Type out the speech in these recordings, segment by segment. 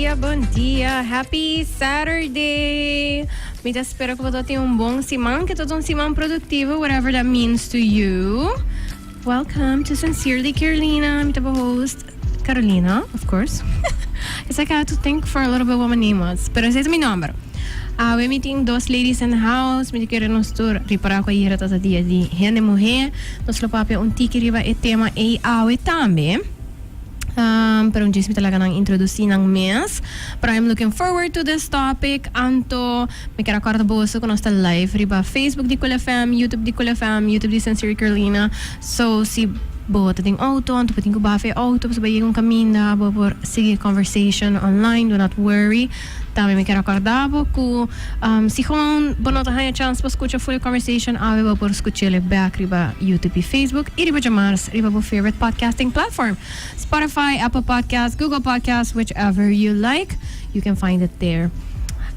dia, bon dia. Happy Saturday. Mi ta spera cu bo tin un bon siman, cu ta un siman productivo, whatever that means to you. Welcome to Sincerely Carolina. Mi ta bo host, Carolina, of course. It's like I had to think for a little bit what my name was. Pero esey ta mi nomber. Awe mi tin dos ladies in the house. Mi ta kere nos tur ripara cu ayera ta dia di hende muhe. Nos lo papia un tiki riba e tema ey awe tambe. Pero un djis mi ta laga nan introduci nan mes. Pero I'm looking forward to this topic. Anto mi kier a corda boso cu nos ta live riba Facebook di Cool FM, YouTube di Cool FM, YouTube di Sincerely Carolina. So si bo ta den auto anto bo tin cu baha e auto pasobra bo yega un caminda bo por sigui e conversation online, do not worry. Tambe mi kier a corda bo cu si gewoon bo no ta haya chance pa scucha full e conversation awe bo por scuch'el bek riba YouTube y Facebook y riba djamars riba bo favorite podcasting platform, Spotify, Apple Podcasts, Google Podcasts, whichever you like, you can find it there.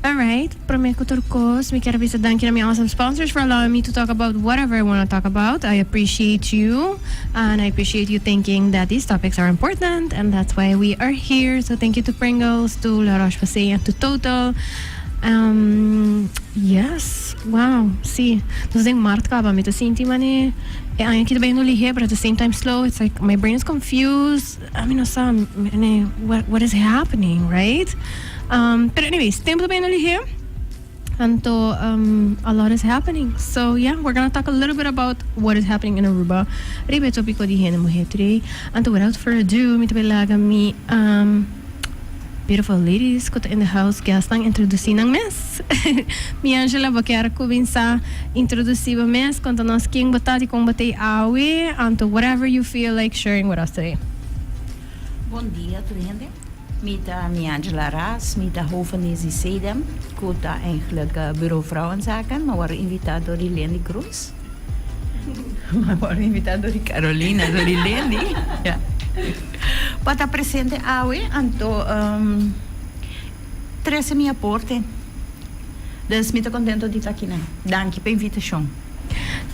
Alright, prome cu tur cos mi kier a bisa danki na mi awesome sponsors for allowing me to talk about whatever I wanna talk about. I appreciate you and I appreciate you thinking that these topics are important and that's why we are here. So thank you to Pringles, to La Roche-Posay and to Total. Yes, wow, si. Nos den mart caba, mi ta sinti mane e aña aki ta bayendo lihe but at the same time slow. It's like my brain is confused. Ami no sa mane what is happening, right? Pero anyways, tempo ta bayendo lihe. Anto a lot is happening. So yeah, we're gonna talk a little bit about what is happening in Aruba riba e topico di hende muher today. Anto without further ado, mi ta bay laga mi beautiful ladies cu ta in the house guestnan introduci nan mes. Miangela, bo kier cuminsa introduci bo mes? Conta nos ken bo ta, dicon bo ta awe, anto whatever you feel like sharing with us today. Bon dia tur hende. Mi ta Miangela Ras, mi ta hoofd van di CEDEM, cu ta eigenlijk Bureau Vrouwenzaken, ma word invita door di Lendy Cruz. Ma word invita door di Carolina, door di Lendy. Ja. Pa ta presente awe, anto um, trece mi aporte. Dus mi ta contento di ta akinan. Danki pa invitacion.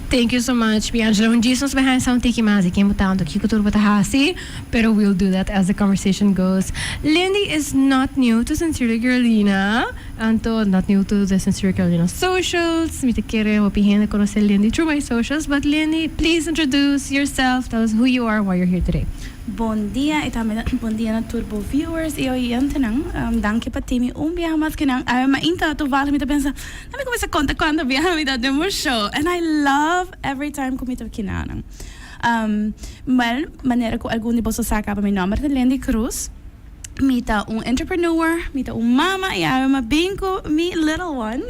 Thank you so much, Miangela. Un djis nos bai haña sa un tiki mas di ken bo ta anto kiko tur bo ta hasi, pero we'll do that as the conversation goes. Lindy is not new to Sincerely Carolina, anto not new to the Sincerely Carolina socials. Mi ta kere hopi hende konosé Lindy through my socials, but Lindy, please introduce yourself, tell us who you are and why you're here today. Bon dia y tambe bon dia na tur bo viewers y oyentenan. Danki pa tin mi un biaha mas kinan. Awe mainta toevallig mi ta pensa, Na mi cuminsa conta cuanto biaha mi ta den bo show and I love every time cu mi ta kinanan. Well, manera cu algun di boso sa caba mi nomber ta Lendy Cruz. Mi ta un entrepreneur, mi ta un mama y awe mi a bin cu mi little one.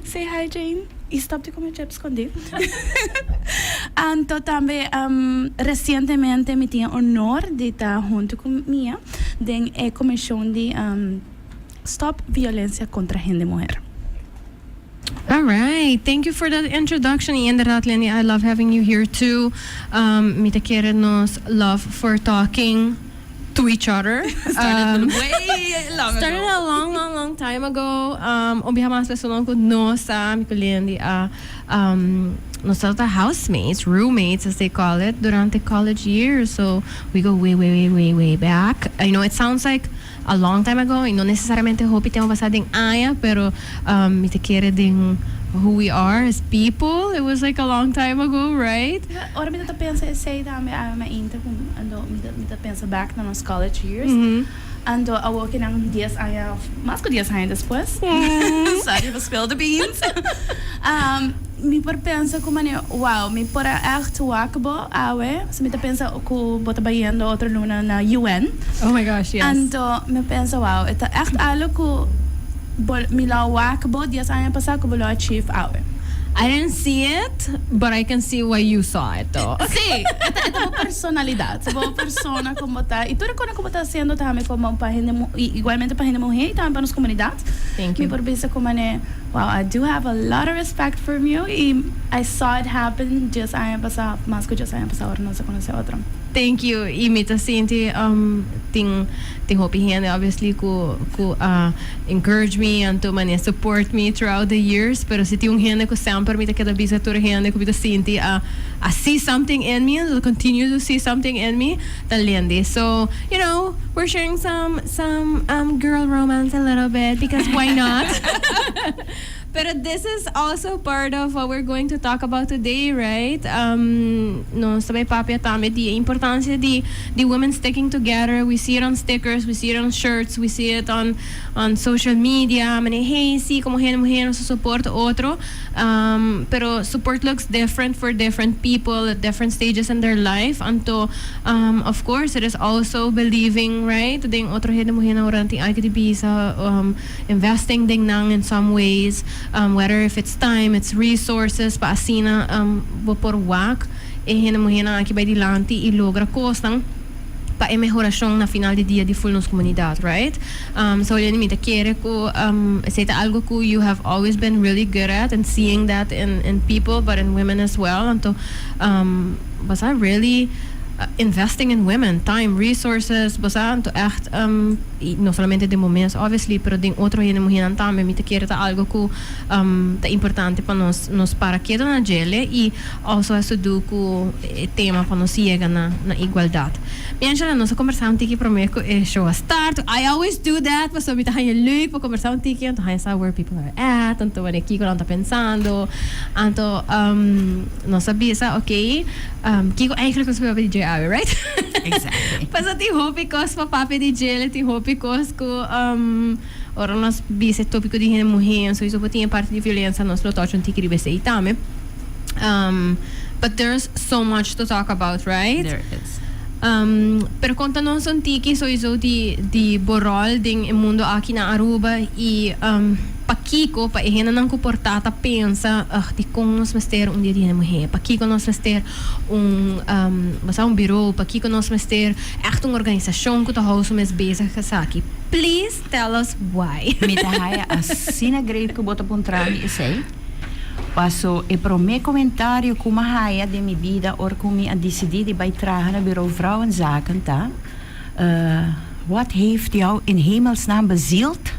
Say hi Jane y stop di come chips scondi. Anto tambe recientemente mi tin e honor di ta hunto cu Mia den e comision di Stop violencia contra hende muher. Alright, thank you for that introduction y inderdaad Lenny I love having you here too. Mi ta kere nos love for talking to each other. Started way long ago. Started a long long long time ago. Un biaha mas personan cu nos sa, mi cu Lendy a nos tabata housemates, roommates as they call it, durante college years. So we go way way way way way back. I know it sounds like A long time ago y no necesariamente hopi tempo pasa den aña pero mi ta kere den who we are as people it was like a long time ago, right? Ora mi ta pensa esey tambe awe mainta cu ando mi ta pensa back na nos college years ando awor ki nan dies aña of mas cu dies aña despues sorry pa spill the beans mi por pensa cu manera wow mi por a echt wak bo awe so mi ta pensa cu bo ta bayendo otro luna na UN. Oh my gosh, yes. Anto mi pensa wow e ta echt algo cu bo mi lo wak bo dies aña pasa cu bo lo achieve awe. I didn't see it, but I can see why you saw it though. Si, e ta e ta bo personalidad, bo persona con bo ta y tur e cosnan cu bo ta haciendo tambe como pa hende igualmente pa hende muher y tambe pa nos comunidad. Thank you. Mi por bisa cu mane. Wow I do have a lot of respect from you y I saw it happen dies aña pasa mas cu dies aña pasa ora nos a conoce otro. Thank you y mi ta sinti. Tin hopi hende, obviously, cu a encourage me anto mane support me throughout the years, pero si tin un hende cu semper mi ta keda bisa tur hende cu mi ta sinti a see something in me and continue to see something in me, ta Lindy. So, we're sharing some girl romance a little bit because why not? Pero this is also part of what we're going to talk about today, right? Nos ta bay papia tambe di importancia di women sticking together. We see it on stickers, we see it on shirts, we see it on social media. Mane, hey, si, como hende muhe nos support otro. Pero support looks different for different people at different stages in their life. Anto, of course, it is also believing, right? Den otro hende muhe na ora tin algo di bisa, investing den nan in some ways, whether if it's time, it's resources, pa asina bo por wak e hende muhe nan aki bay dilanti y logra cosnan pa e mehoracion na final di dia di full nos comunidad, right? So mi ta kere cu esey ta algo cu you have always been really good at and seeing that in people, but in women as well. Anto, was I really investing in women, time, resources, basta anto echt, no solamente den momento, obviously, pero den otro hende muhe tambe, mi ta kere ta algo cu ta importante pa nos para keto na djele y also has to do cu tema pa nos yega na igualdad. Angela, nos a combersa un tiki prome cu e show a start. I always do that, paso mi ta haña leuk pa combersa un tiki, anto haña sa where people are at, anto wanneer kiko nan ta pensando. Anto nos a bisa, okay, kiko eigenlijk nos papia di dje awe, right? Exactly. Paso tin hopi cos pa papia di djele, tin hopi cos cu ora nos bisa topico di hende muhe, sowieso por tin parti di violencia, nos lo touch un tiki riba esey tambe. But there's so much to talk about, right? There is. Pero conta nos un tiki sowieso di bo rol den e mundo aki na Aruba y pakiko pa e hendenan cu por ta pensa, "Ugh, di con nos mester un dia di hende muhe? Pakiko nos mester un, basta un bureau? Pakiko nos mester echt un organisacion cu ta hou su mes bezig esaki?" Please tell us why. Mi ta haya asina great cu bo ta puntra mi esey. Paso e prome comentario cu m'a haya den mi bida ora cu mi a dicidi di bay traha na Bureau Vrouwenzaken ta: "Wat heeft jou in hemelsnaam bezield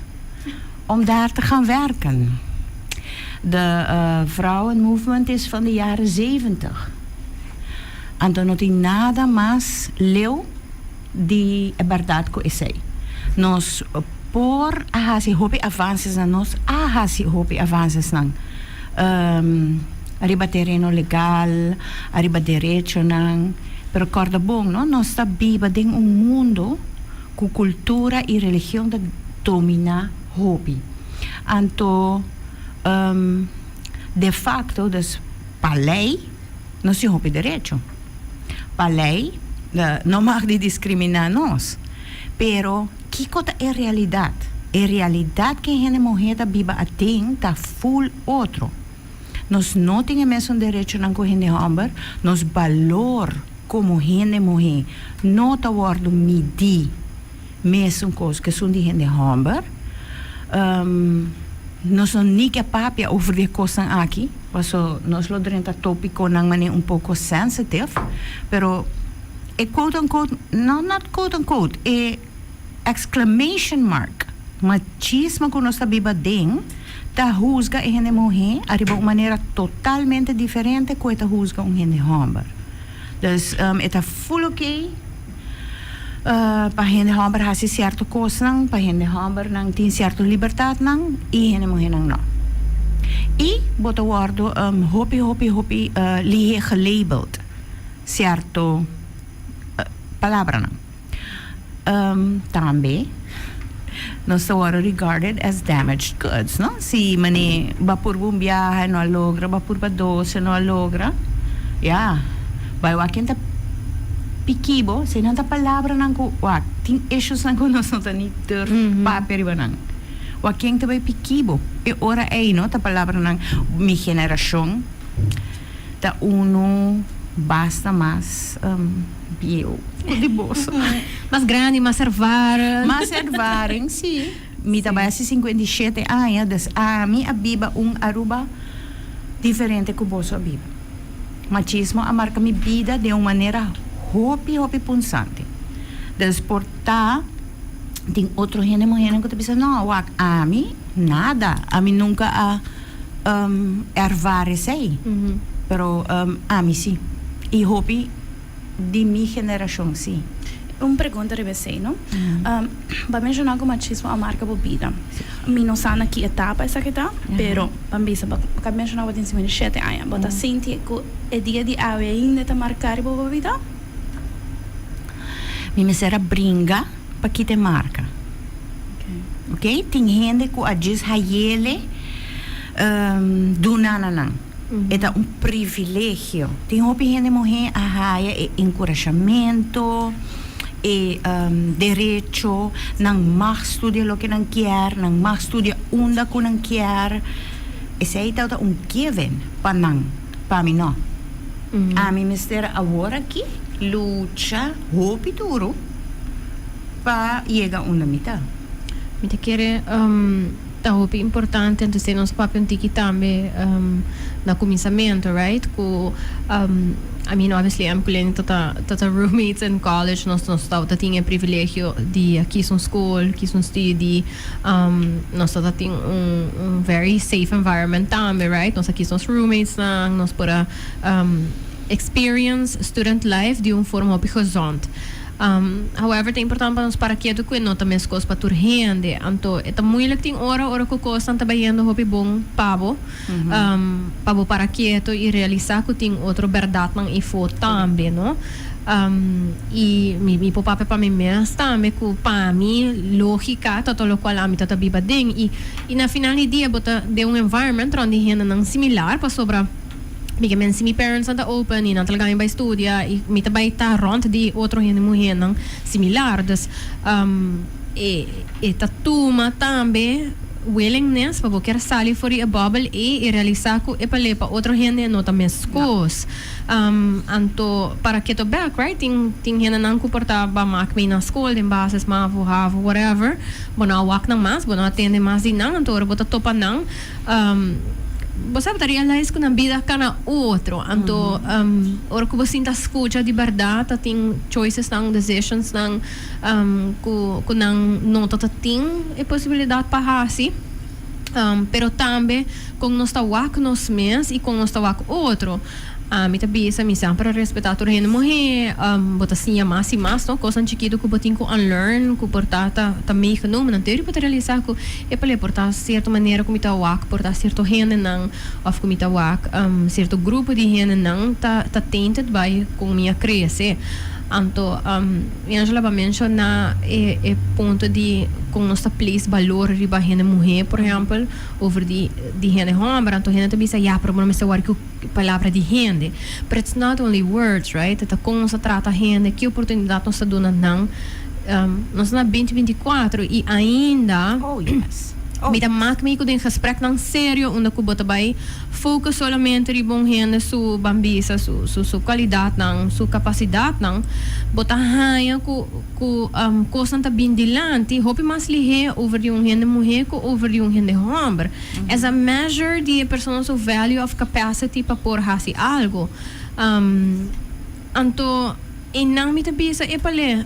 om daar te gaan werken?" De vrouwenmovement is van de jaren 70. Anto no tin nada mas leu di berdad cu esey. Nos por a hasi hopi avances na nos a hasi hopi avances nan. Ariba tereno legal, ariba derecho nan, pero corda bon, no? Nos ta biba den un mundo cu cultura y religion ta domina hopi. Anto, de facto, dus pa ley, nos tin hopi derecho. Pa ley, no mag di discrimina nos. Pero, kiko ta e realidad? E realidad cu hende muhe ta biba aden ta full otro. Nos no tin mesun derecho nan cu hende homber, nos balor como hende muhe no ta wordo midi mesun cos cu esun di hende homber. Nos no ni ke papia over di cosnan aki, paso nos lo drenta topico nan mane un poco sensitive, pero e quote unquote, no, not quote unquote, e exclamation mark machismo cu nos ta biba den ta husga e hende muhe ariba un manera totalmente diferente cu ta husga un hende homber. Dus e ta full okay pa hende homber hasi cierto cosnan, pa hende homber nan tin cierto libertad nan y hende muhe nan no. Y bo ta wordo hopi hopi hopi lihe gelabeld cierto palabra nan. Tambe nos ta wordo regarded as damaged goods, no? Si mane ba por un viaje no a logra, ba por dos no a logra. Ja, bai wak ken ta piki bo, si nan ta palabra nan ku wak, tin issues nan ku nos no ta ni durf papia riba nan. Wak ken ta bai piki bo. E ora ei, no, ta palabra nan mi generacion ta uno basta mas bieu di boso. Mas grandi, mas ervaren. Mas ervaring, si. Mi ta bai 57 aña, dus ami a biba un Aruba diferente cu boso a biba. Machismo a marca mi bida di un manera hopi, hopi punzante. Dus por ta tin otro hende muhernan ku ta bisa no wak ami nada, ami nunka a ervaar esei, pero ami si i hopi di mi generashon si. Un pregunta riba esei no. Bo a menshoná ku machismo a marka bo bida. Mi no sa na ki etapa esaki ta, pero ban bisa bo a menshoná bo tin 57 aña. Bo ta sinti ku e dia di awe ainda ta marká riba bo bida? Mi mester a bringa pa kita e marka. Ok, tin hende ku a djis hayele duna na nan. E ta un privilegio. Tin hopi hende muhé a haya e enkurashamentu, e derecho, nan mag studia loke nan kier, nan mag studia unda ku nan kier. Esei tabata un given pa nan, pa mi no. Ami mester awor aki lucha hopi duru pa yega unda mi ta. Mi ta kere ta hopi importante anto esei nos papia un tiki tambe na kuminsamentu, right? Ku I mean obviously ami ku Lenny ta ta roommates in college, nos nos tabata tin e privilegio di a kies un skol, kies un studie, nos tabata tin un un very safe environment tambe, right? Nos a kies nos roommatesnan, nos por a experience student life di un forma hopi gezond. However, ta importante pa nos para ketu ku e no ta meskos pa tur hende. Anto e ta moeilijk tin ora, ora ku kosnan ta bayendo hopi bon pa bo, pa bo para ketu i realisá ku tin otro bèrdatnan ifó tambe, no? I mi por papia pa mi mes tambe ku pa mi lógika ta ta lokual ami ta ta biba den. I na final di dia bo ta den un environment rònt di hendenan similar pasobra. Mi ke men si mi parents nan ta open y nan ta laga mi bai studia y mi ta bai ta rond di otro hende muhernan similar. Dus e e ta tuma tambe willingness pa bo kier sali for di e bubble ey y realisa cu e palé pa otro hende no ta mescos. Anto para keto bek right tin tin hendenan cu por ta ba mak mi na school den basis, mavo, havo, whatever, bo no a wak nan mas, bo no a tende mas di nan, anto ora bo ta topa nan. Bo sa bo ta realize ku nan bida kana otro. Anto ora ku bo sinta skucha di bèrdat ta tin choicesnan, decisionsnan ku ku nan no ta ta tin e posibilidat pa hasi. Pero tambe kon nos ta wak nos mes i kon nos ta wak otro. Ami ta bisa mi semper a respetá tur hende muhé. Bo ta siña mas i mas, no? Kosnan chikitu ku bo tin ku unlearn, ku por ta ta meegenomen. Anto bo ta realisá ku epale por ta sierto manera ku mi ta wak, por ta sierto hendenan òf ku mi ta wak sierto grupo di hendenan ta ta tainted by kon mi a krese. Anto Angela bo a menshoná e e punto di kon nos ta place balor riba hende muhé, por ehèmpel, over di di hende hòmber. Anto hende ta bisa, ya, pero bo no mester wòrdu ku. Palabra di hende. But it's not only words, right? Ta kon nos ta trata hende, ki oportunidat nos ta duna nan. Nos ta na 2024 i ainda Oh yes. mi ta mak mi ku den gespreknan serio unda ku bo ta bai focus solamente riba un hende su bambisa, su su su kualidatnan, su kapasidatnan, bo ta haña ku ku kosnan ta bin dilanti hopi mas lihé over di un hende muhé ku over di un hende hòmber. As a measure di e persona su value of capacity pa por haci algo. Anto einan mi ta bisa epale,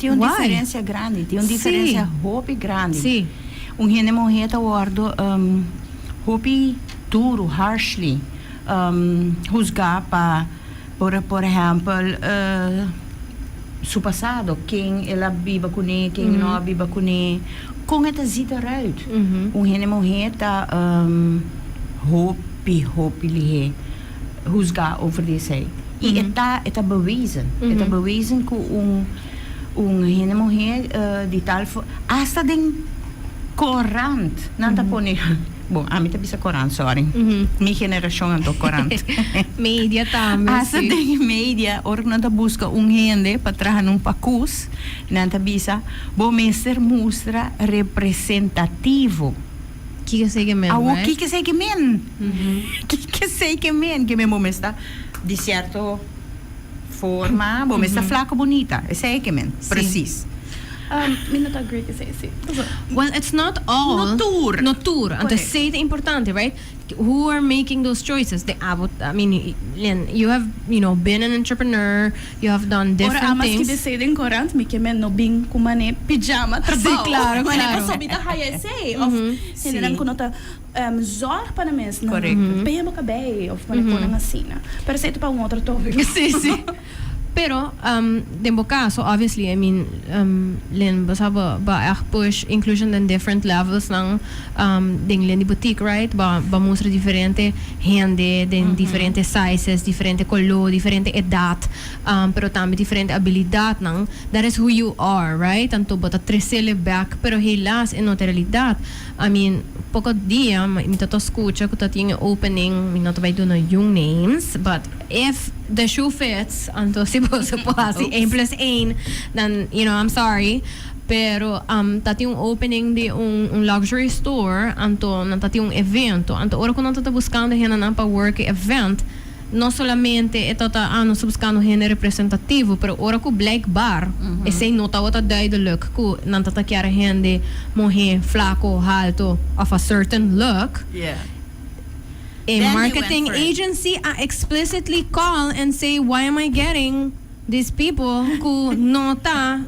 Tin un why? diferencia grandi, tin un diferencia hopi grandi. Un hende muher ta wordo hopi duro, harshly, huzga pa, por por ehempel, su pasado, ken el a biba kuné, ken no a biba kuné, kon e ta ziet eruit. Un hende muhé ta hopi, hopi lihé huzgá over di esei. I e ta, e ta bewezen. E ta bewezen ku un un hende muhé di tal for, asta den korant nan ta pone. Bon, ami ta bisa korant, sorry. Mi generashon anto korant. Media tambe, Asta si. den media, ora ku nan ta buska un hende pa traha na un pakus, nan ta bisa, Bo mester mustra representativo. Kiko esei ke men, Awor, right? kiko esei ke men? Kiko esei ke men? Ke men bo mester di sierto forma, bo mester flaco bunita. Esei ke men, Si. precies. Mi no ta agree cu esey, si. Well, it's not all. No tur. No tur. Anto Correct. Esey ta importante, right? Who are making those choices? De abo, I mean, Lynn, you have been an entrepreneur, you have done different Ora ama things. skibi esey den corant, mi ke men no bin cu mane pijama trabao. Si, claro, Mane claro. paso mi ta haya esey. Of hendenan cu no ta zorg pa nan mes. Nan peña bo cabey of mane conan asina. Pero esey ta pa un otro topico. Si. Pero, den bo caso, obviously, I mean, Lynn, bo sa bo a echt push inclusion den different levels nan den Lindy Boutique, right? Bo a mustra diferente hende den diferente sizes, diferente color, diferente edad, pero tambe diferente habilidadnan. That is who you are, right? Anto bo ta trecele back, pero helaas e no ta realidad. I mean, poco dia mi ta scucha cu ta tin e opening, mi no ta bay duna yung names, but if the shoe fits, anto si bo por haci 1 plus 1, dan, I'm sorry. Pero ta tin un opening di un luxury store, anto nan ta tin un evento. Anto ora cu nan ta buscando hende nan pa work event, no solamente e ta ah, nos ta buscando hende representativo, pero ora cu blijkbaar, esey no ta duidelijk cu nan ta kier hende muhe, flaco, halto, of a certain look. A Then they marketing went for it. Agency explicitly call and say, "Why am I getting these people cu no ta,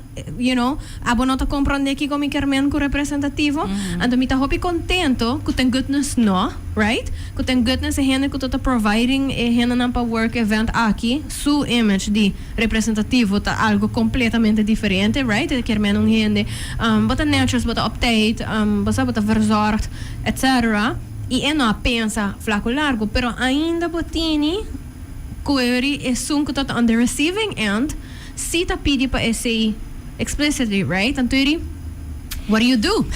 abo no ta comprende kico mi kiermen cu representativo?" Anto mi ta hopi contento cu thank goodness no, right? Cu thank goodness e hende cu ta providing e hende nan pa work event aki, su image di representativo ta algo completamente diferente, right? E kiermen un hende, bo ta netjes, bo ta op tijd, bo sa, bo ta verzorgd, etc. Y e no a pensa flaco largo, pero ainda bo tini cu esun cu ta on the receiving end, si ta pidi pa esey explicitly, right? Anto iri, what do you do?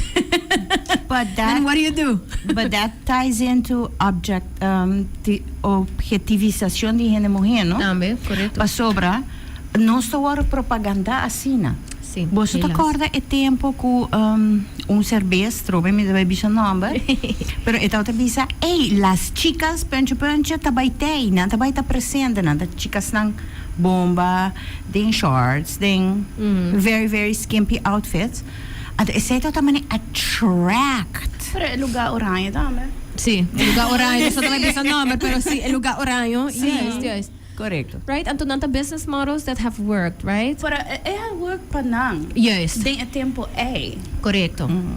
But that Then what do you do? But that ties into object di objetivisacion di hende muhe, no? Tambe, correcto. Pasobra, nos ta word propaganda asina. Bo ta helaas. Corda e tempo cu un cerbes, trobe mi debe bisa nomber, pero e ta bisa, "Ey, las chicas, punche punche, ta bay tey, nan ta bay ta presente, nan ta chicas nan bomba, den shorts, den very, very skimpy outfits." Anto esey ta mane attract. Pero e lugar oranje tambe. Si, e lugar oranje, so tambe bisa nomber, pero si, e lugar oranje. Yes. Right? Anto nan ta business models that have worked, right? Pero e a work pa nan. Den e tempo ey.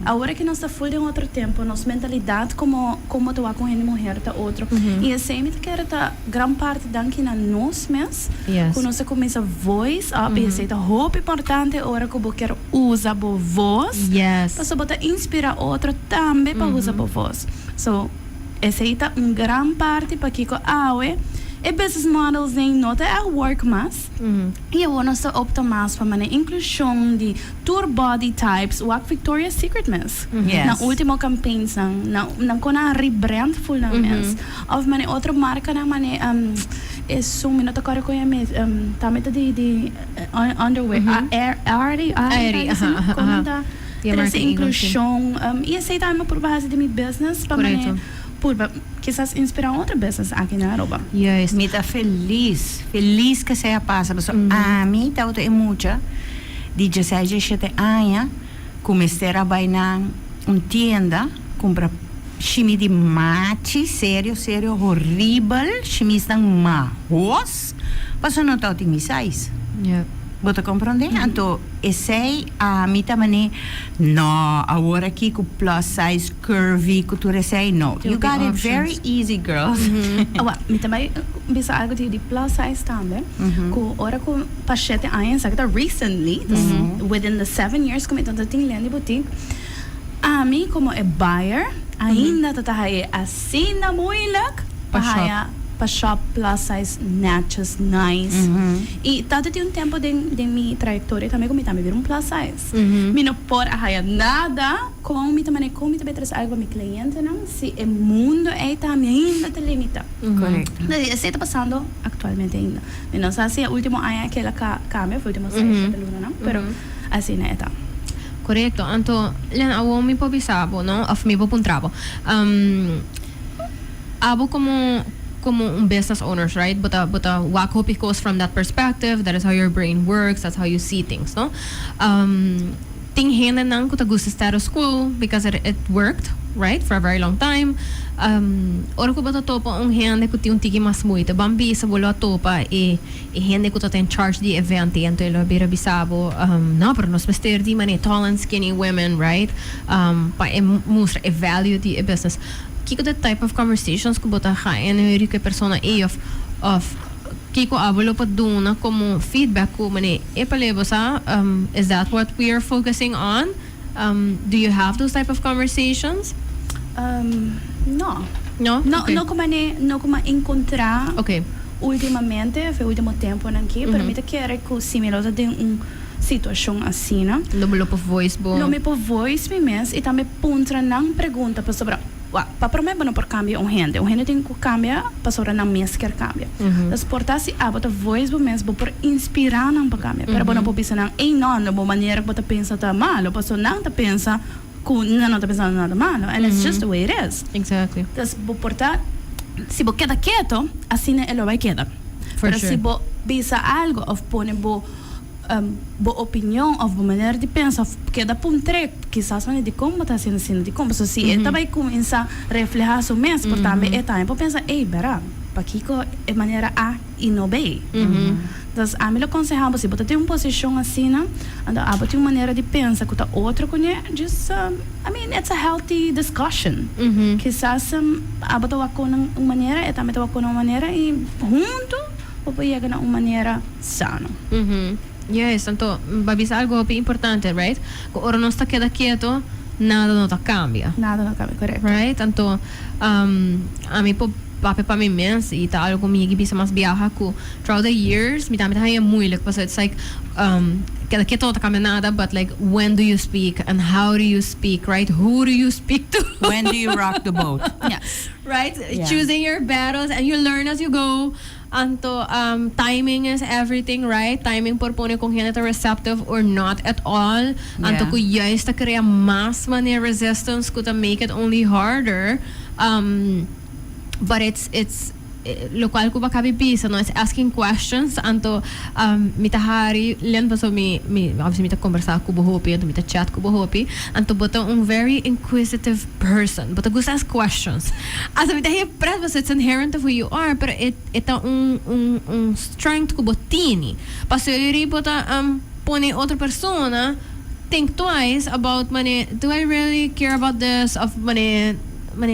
Awor cu nos ta full den otro tempo, nos mentalidad como ta cu hende muhe ta otro. Y esey mi ta kere ta gran parte danki na nos mes, cu nos a cuminsa voice up y esey ta hopi importante ora cu bo kier usa bo voz. Paso bo ta inspira otro tambe pa usa bo voz. So, esey ta un gran parte pa kico awe e business models den no ta a work mas. Y awor nos ta opta mas pa mane inclusion di tur body types, wak Victoria's Secret mes. Na ultimo campaigns nan con a rebrand full nan mes. Of mane otro marca nan mane esun mi no ta corda con e mes tambe ta di underwear, Aerie. Aerie, Con ta Die trece marca Eagle, si. Inclusion y esey tambe por base di mi business pa mane purba kisas inspira otro business aki na Aruba. Mi ta feliz, feliz cu esey a pasa. Pasobra ami tabata e mucha di 16, 17 aña cu mester a bay na un tienda cumpra shimi di machi, serio, serio, horrible, shimisnan mahos, pasobra no tabatin mi size. Bo ta comprende? Anto, esey ami ta mane, no, awor aki cu plus size, curvy, cu tur esey, no. You There'll be got it options. Very easy, girls. Awa, mi tambe bisa algo di plus size tambe. Cu ora cu pa 7 aña, sabi ta recently, dus within the 7 years cu mi ta tin Landy Boutique, ami como e buyer, ainda ta haya asina moeilijk Pa pa shop. Haya pa shop plus size netjes, nice. Y tanto tin un tempo den mi trayectoria tambe cu mi tambe bira un plus size. Mi no por a haya nada con mi tambe con mi tambe trece algo pa mi clientenan si e mundo ey tambe ainda ta limita. Esey ta pasando actualmente ainda. Mi no sa si e ultimo aña cu el a cambia, of ultimo 6, 7 luna, no? Pero asina e ta. Correcto. Anto, Len, awo mi por bisa bo, no? Of mi por puntra bo. Abo como un business owners, right? But wak hopi goes from that perspective. That is how your brain works. That's how you see things, no? Um, Tin hendenan ku ta gusta status quo because it worked, right, for a very long time. Ora ku bo ta topa un hende ku tin un tiki mas moeite, ban bisa bo lo a topa e hende ku ta in charge di event ei, anto e lo a bira bisa bo, "No, pero nos mester di manera tall and skinny women, right, pa e mustra e value di e business." Kiko the type of conversations ku bo ta haña nu ku e persona ei of kiko abo lo por duna komo feedback ku manera epale bo sa, is that what we are focusing on? Do you have those type of conversations? No. No? No, no ku mane, no ku m'a enkontrá últimamente, of e último temponan aki, pero mi ta kere ku si mi lo ta den un situashon asina, Lo bo lo por voice bo. Lo mi por voice mi mes i tambe puntra nan pregunta pasobra, wak, pa promé bo no por kambia un hende. Un hende tin ku kambia pasobra nan mes kier kambia. Dus por ta si abo ta voice bo mes, bo por inspirá nan pa kambia, pero bo no por bisa nan, "Ey no, no bo manera ku bo ta pensa ta malo," pasobra nan ta pensa ku nan no ta pensando nada malo and it's just the way it is. Dus bo por ta, si bo keda keto, asina e lo bai keda. For Pero si sure. bo bisa algo of pone bo opinion of bo manera di pensa of keda puntr'é kisas manera dikon bo ta hasiendo asina, dikon? Pasobra si e ta bai kuminsá reflehá su mes, por tambe e tambe por pensa, ey, bera, pakiko e manera A i no B? Entonces, ami lo konsehá bo, si bo ta den un posishon asina, anto abo tin un manera di pensa ku ta otro kuné, just, I mean, it's a healthy discussion. Kisas abo ta wak kon un manera, e tambe ta wak kon un manera, i huntu bo por yega na un manera sano. Yes, anto bo a bisa algo hopi importante, right? Ku ora nos ta keda keto, nada no ta kambia. Nada no kambia, korekto. Right? Anto, ami por papia pa mi mes i ta algo ku mi yegi bisa mas biaha ku throughout the years mi tambe ta haña moeilijk pasobra it's like keda keto no ta kambia nada, but like when do you speak and how do you speak, right? Who do you speak to? When do you rock the boat? Yes. Right? Yeah. Choosing your battles, and you learn as you go. Anto, timing is everything, right? Timing por pone ku hende ta receptive or not at all. Anto ku juist ta krea mas manera resistance ku ta make it only harder. But it's lokual ku bo a kabi bisa, no? It's asking questions. Anto, mi ta hari Lynn pasobra mi obviously mi ta kombersá ku bo hopi, anto mi ta chat ku bo hopi. Anto bo ta un very inquisitive person. Bo ta gusta ask questions. Anto mi ta haya pret pasobra it's inherent of who you are, pero e ta un strength ku bo tini. Pasobra yori bo ta pone otro persona think twice about mane, "Do I really care about this?" of mane,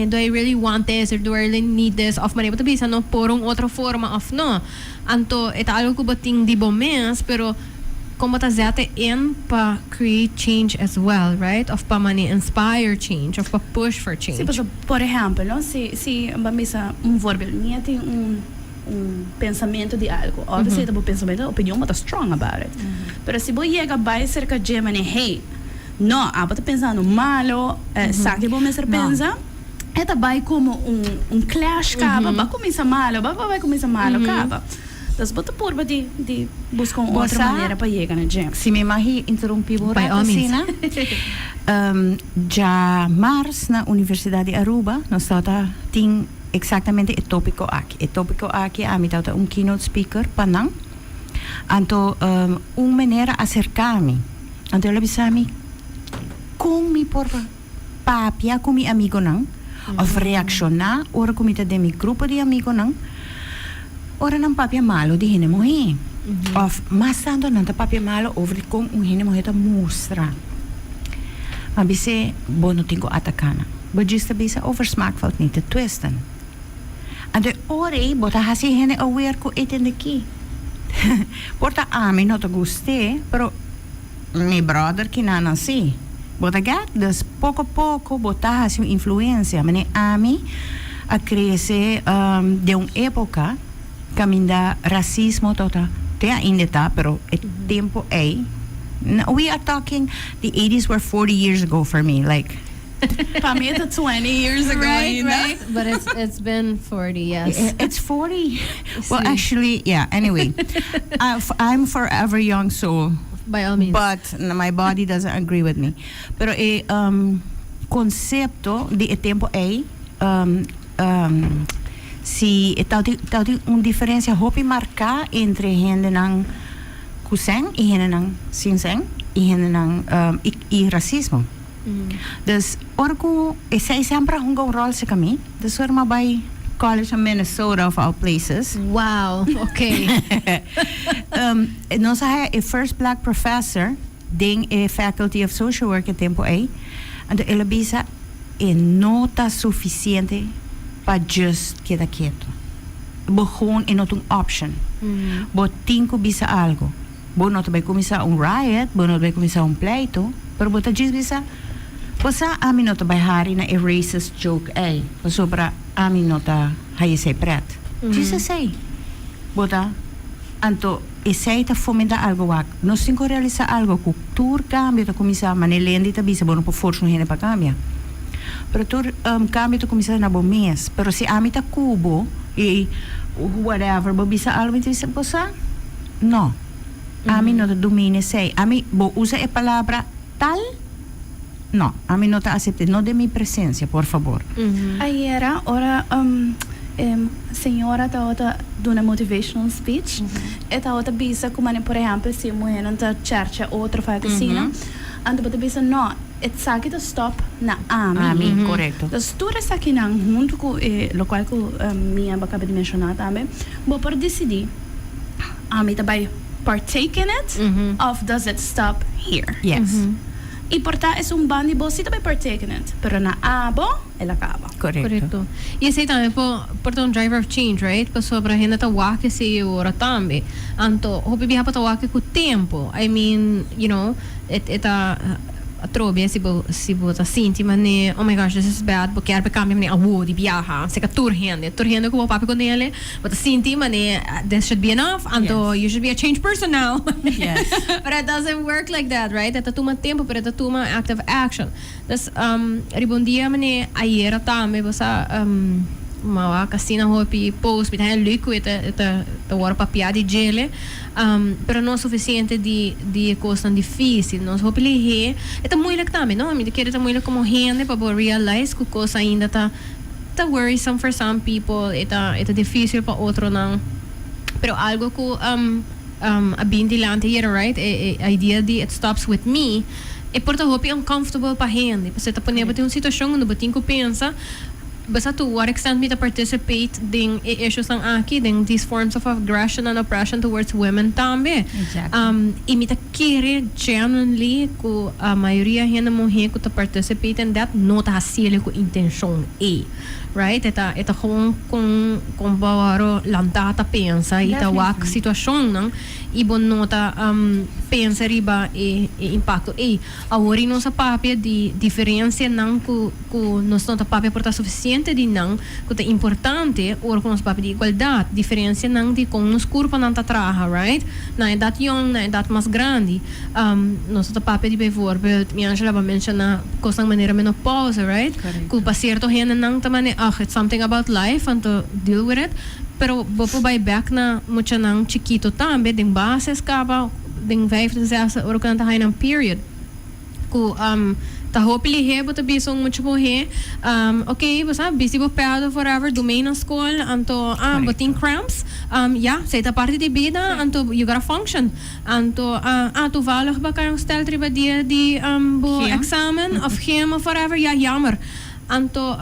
"Do I really want this or do I really need this?" of mane bo ta bisa no por un otro forma of no. Anto e ta algo ku bo tin di bo mes, pero kon bo ta zet in pa create change as well, right? Of pa mane inspire change of pa push for change. Si, pasobra, por ehèmpel, no, si bo bisa un voorbeeld, mi a tin un pensamentu di algu. Obviously ta bo pensamentu, opinion, bo ta strong about it. Pero si bo yega bai serka dje mane, "Hey, no, abo ta pensando malo, esaki bo mester pensa," e ta bai komo un clash kaba, bo a kuminsá malo, bo a bai kuminsá malo kaba. Dus bo ta purba di buska un otro manera pa yega na dje. Si mi mag interumpí bo un By rato all means. asina. Djamars na Universidat di Aruba nos tabata tin eksaktamente e tópiko aki. E tópiko aki ami tabata un keynote speaker pa nan. Anto un meneer a aserká mi. Anto el a bisa mi kon mi por papia ku mi amigonan òf reakshoná ora ku mi ta den mi grupo di amigonan ora nan papia malu di hende muhé. Òf mas tantu nan ta papia malu over di kon un hende muhé ta mustra. Mi a bis'é, "Bo no tin ku ataká nan. Bo djis ta bisa over smaak valt niet te twisten." Anto e ora ei bo ta hasi e hende aware ku e tende ki. Por ta ami no ta gust'é, pero mi brother kinanan sí. Bo ta get? Dus poko poko bo ta hasi un influensia. Manera ami a krese den un epoka kaminda rasismo tabata te ainda ta, pero e tempu ei, we are talking the eighties were 40 years ago for me, like. Pa mi ta 20 years ago ainda. Right. But it's been 40, yes. It's 40. Well, actually, yeah, anyway. I'm forever young soul. By all means. But my body doesn't agree with me. Pero e konsepto di e tempu ei, si e tabatin un diferensia hopi marká entre hendenan ku sèn i hendenan sin sèn. Y hendenan y y racismo. Dus ora cu esey semper a hunga un rol cerca mi, dus ora mi a bay college na Minnesota of all places. Wow, ok. Nos a haya e first black professor den e faculty of social work e tempo ey, anto el a bisa e no ta suficiente pa just keda keto. Bo gewoon e no ta un option. Bo tin cu bisa algo. Bo no ta bay cuminsa un riot, bo no ta bay cuminsa un pleito, pero bo ta djis bisa, Bo sa ami no ta bay hari na e racist joke ey, pasobra ami no ta haya esey pret. Djis esey. Bo ta, anto esey ta fomenta algo wak. Nos tin cu realisa algo, cu tur cambio ta cuminsa, manera Lendy ta bisa, bo no por forsa un hende pa cambia. Pero tur cambio ta cuminsa na bo mes. Pero si ami ta cu bo y whatever, bo bisa algo, mi ta bisa, bo sa? No. Ami no ta domina esei. Ami, bo usa e palabra tal? No, ami no ta acept'é. No den mi presencia, por fabor. Ayera ora e señora tabata duna motivational speech, e tabata bisa cu mane por ehempel si e muhernan ta chercha otro of algo asina, anto bo ta bisa no, esaki ta stop na ami. Ami, corecto. Dus tur esakinan hunto cu e locual cu mi a caba di menciona tambe, bo por dicidi. Ami ta bai partake in it of does it stop here? Yes. Y por ta esun ban di bo si ta bai partake in it, pero na abo el a caba. Correcto. Correcto. Y esey tambe por por ta un driver of change, right? Pasobra hende ta wak esey e ora tambe. Anto hopi biaha por ta wak cu tempo. I mean, you know, e ta atrobe si bo si bo ta sinti mane, oh my gosh, this is bad, bo kier pa cambia mane awo di biaha. Seca tur hende. Tur hende cu bo papia cu nele. Bo ta sinti mane this should be enough, anto you should be a changed person now. But it doesn't work like that, right? E ta tuma tempo, pero e ta tuma active action. Dus riba un dia mane ayera tambe bo sa mi a wak asina hopi post, mi ta haña leuk ku e ta e ta ta wòrdu papia di djele, pero no sufisiente di di e kosnan difisil. Nos hopi lihé, e ta moeilijk tambe, no? Mi ta kere ta moeilijk komo hende pa bo realize ku kos ainda ta. Ta worrisome for some people, e ta e ta dificil pa otronan, pero algo cu a bin dilanti hier, right, e e idea di it stops with me, e por ta hopi uncomfortable pa hende, pasobra ta pone bo den un situacion unda bo tin cu pensa, bo sa to what extent mi ta participate den e issuesnan aki, den these forms of aggression and oppression towards women tambe. Y mi ta kere genuinely cu a mayoria hende muhe cu ta participate in that no ta haciele cu intencion ey, right? E ta e ta gewoon con con bo awor lanta ta pensa y ta wak situacionnan y bo no ta pensa riba e e impacto ey. Awor y nos a papia di diferencianan cu cu nos no ta papia por ta suficiente di nan cu ta importante ora cu nos papia di igualdad, diferencianan di con nos curpanan ta traha, right? Na edad yong, na edad mas grandi. Nos no ta papia di bijvoorbeeld, mi Angela bo a menciona cosnan manera menopausa, right? Cu pa cierto hendenan ta mane, ach, it's something about life, anto deal with it. Pero bo por bay bek na muchanan chikito tambe, den basis caba, den vijfde, zesde, ora cu nan ta haya nan period. Ku ta hopi lihé bo ta bisa un mucha muhé, ok, bo sa, bisti bo pèld of whatever, du mee na skol, anto, ah, bo tin cramps, ya, esei ta parti di bida, anto you gotta function. Anto, ah, toevallig bo a kai un stèlt riba dia di bo examen of gym of whatever, ya, jammer. Anto,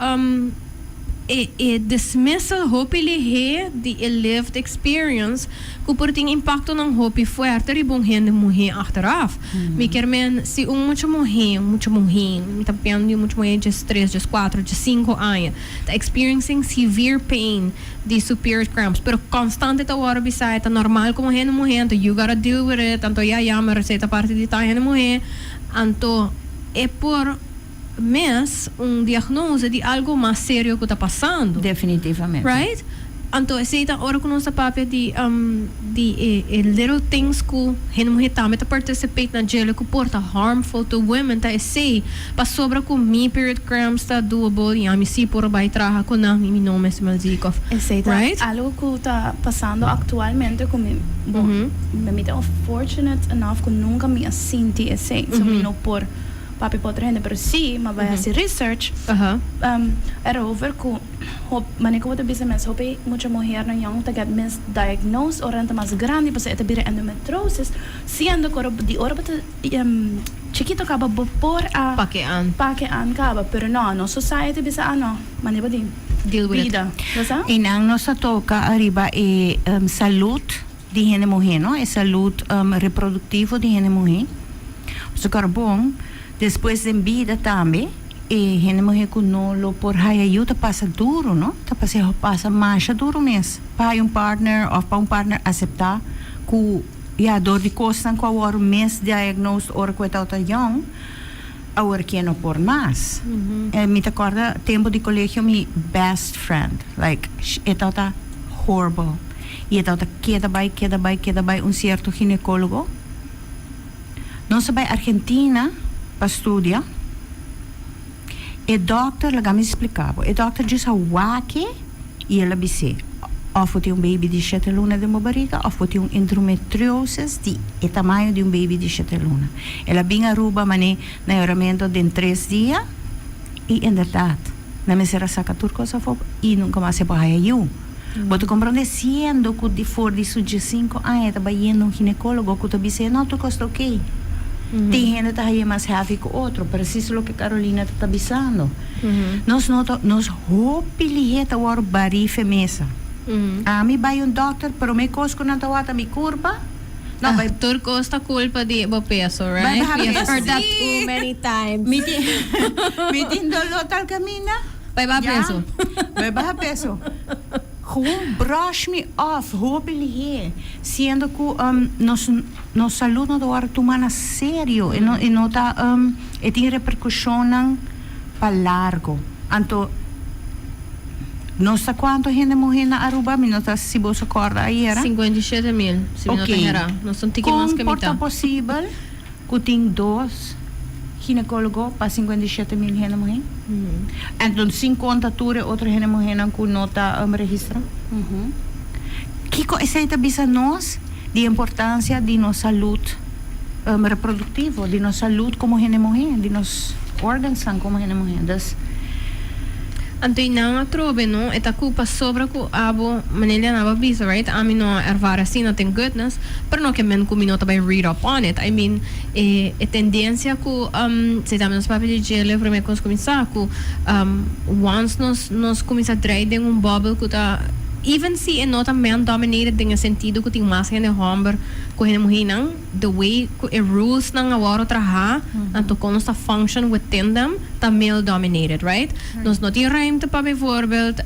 e e dismissal hopi lihé di e lived experience ku por tin impaktonan hopi fuerte riba un hende muhé achteraf. Mi kier men si un mucha muhé, un mucha muhé, mi ta papiando di un mucha muhé djes tres, djes kuater, djes sinku aña, ta experiencing severe pain di su period cramps, pero constante ta wòrdu bisá e ta normal komo hende muhé, anto you gotta deal with it, anto ya jammer, esei ta parti di ta hende muhé, anto e por. Mes un diagnose di algo mas serio cu ta pasando. Definitivamente. Right? Anto esey ta ora cu nos ta papia di di e e little things cu hende muher tambe ta participate na djele cu por ta harmful to women ta esey pasobra cu mi period cramps ta doable y ami si por bay traha cu nan y mi no mester malziek of Esey ta right? algo cu ta pasando actualmente cu mi bon mi ta fortunate enough cu nunca mi a sinti esey so mi no por Papi por otro hende, pero sí, m'a bai hasi research erover ku Hop, manera ku bo ta bisa mes, hopi mucha muhernan yong ta get misdiagnosed ora nan ta mas grandi pasobra e ta bira endometrosis, siendo ku ora di ora bo ta chikito kaba bo por a Pa ke an. pa ke an kaba, pero no, nos society bisa ah no, manera bo di Deal with it. bida, bo sa? I nan nos a toka ariba e salud di hende muhé, no? E salud reproduktivo di hende muhé. Pasobra bon, despues den bida tambe e hende muhé ku no lo por haya yu ta pasa duru, no? Ta pasa pasa masha duru mes pa haya un partner òf pa un partner aseptá ku ya dor di kosnan ku a wòrdu misdiagnosed ora ku e tabata yòn, awor ke no por mas. Mi ta kòrda tempu di kolegio mi best friend, like e tabata horrible i e tabata keda bai, keda bai, keda bai un sierto ginekólogo. Nos a bai Argentina pa studia. E dòkter, laga mi splika bo, e dòkter djis a wak e i el a bis'é, òf bo tin un baby di shete luna den bo bariga òf bo tin un endometriosis di e tamaño di un baby di shete luna. El a bin Aruba man'é na yoramentu den tres dia i inderdat nan mester a saka tur kos afó i nunka mas e por haya yu. Bo ta komprondé siendo ku di for di su diesinko aña e ta bai yendo un ginekólogo ku ta bis'é no tur kos ta okey. Tin hende ta haye mas heavy ku otro, presis loke Carolina ta ta bisando. Nos no ta, nos hopi lihé ta wòrdu barí fe mesa. Ami bai un dòkter, promé kos ku nan ta wak ta mi kurpa, no bai. Tur kos ta kulpa di bo peso, Bai right? baha We have peso. heard that too many times. Mi tin, mi tin doló tal kaminda. Bai baha peso. Bai baha peso. Gewoon brush me off hopi lihé, siendo ku nos nos salud no ta wòrdu tuma na serio, e no e no ta e tin reperkushonnan pa largo. Anto nos ta kuantu hende muhé na Aruba? Mi no ta si boso kòrda ayera. 57 mil, si mi no ta herá. Nos ta un tiki mas Kon ke por ta mitá. posibel ku tin dos ginekólogo pa 57 mil hende muhé? Anto sin konta tur e otro hende muhénan ku no ta registrá. Kiko esei ta bisa nos di importansia di nos salud reproduktivo, di nos salud komo hende muhé, di nos organsnan komo hende muhé? Dus. Anto i nan atrobe, no? E ta ku pasobra ku abo, manera nan a bisa, right? Ami no a ervara asina, thank goodness, pero no ke men ku mi no ta bai read up on it. I mean, e tendensia ku si tambe nos papia di djele prome ku nos kuminsá ku once nos kuminsá drei den un bubble ku ta even si e no ta man dominated den e sentido ku tin mas hende hòmber ku hende muhénan, the way ku e rules nan a wòrdu trahá anto kon nos ta function within them ta male dominated, right? Nos no tin ruimte pa bijvoorbeeld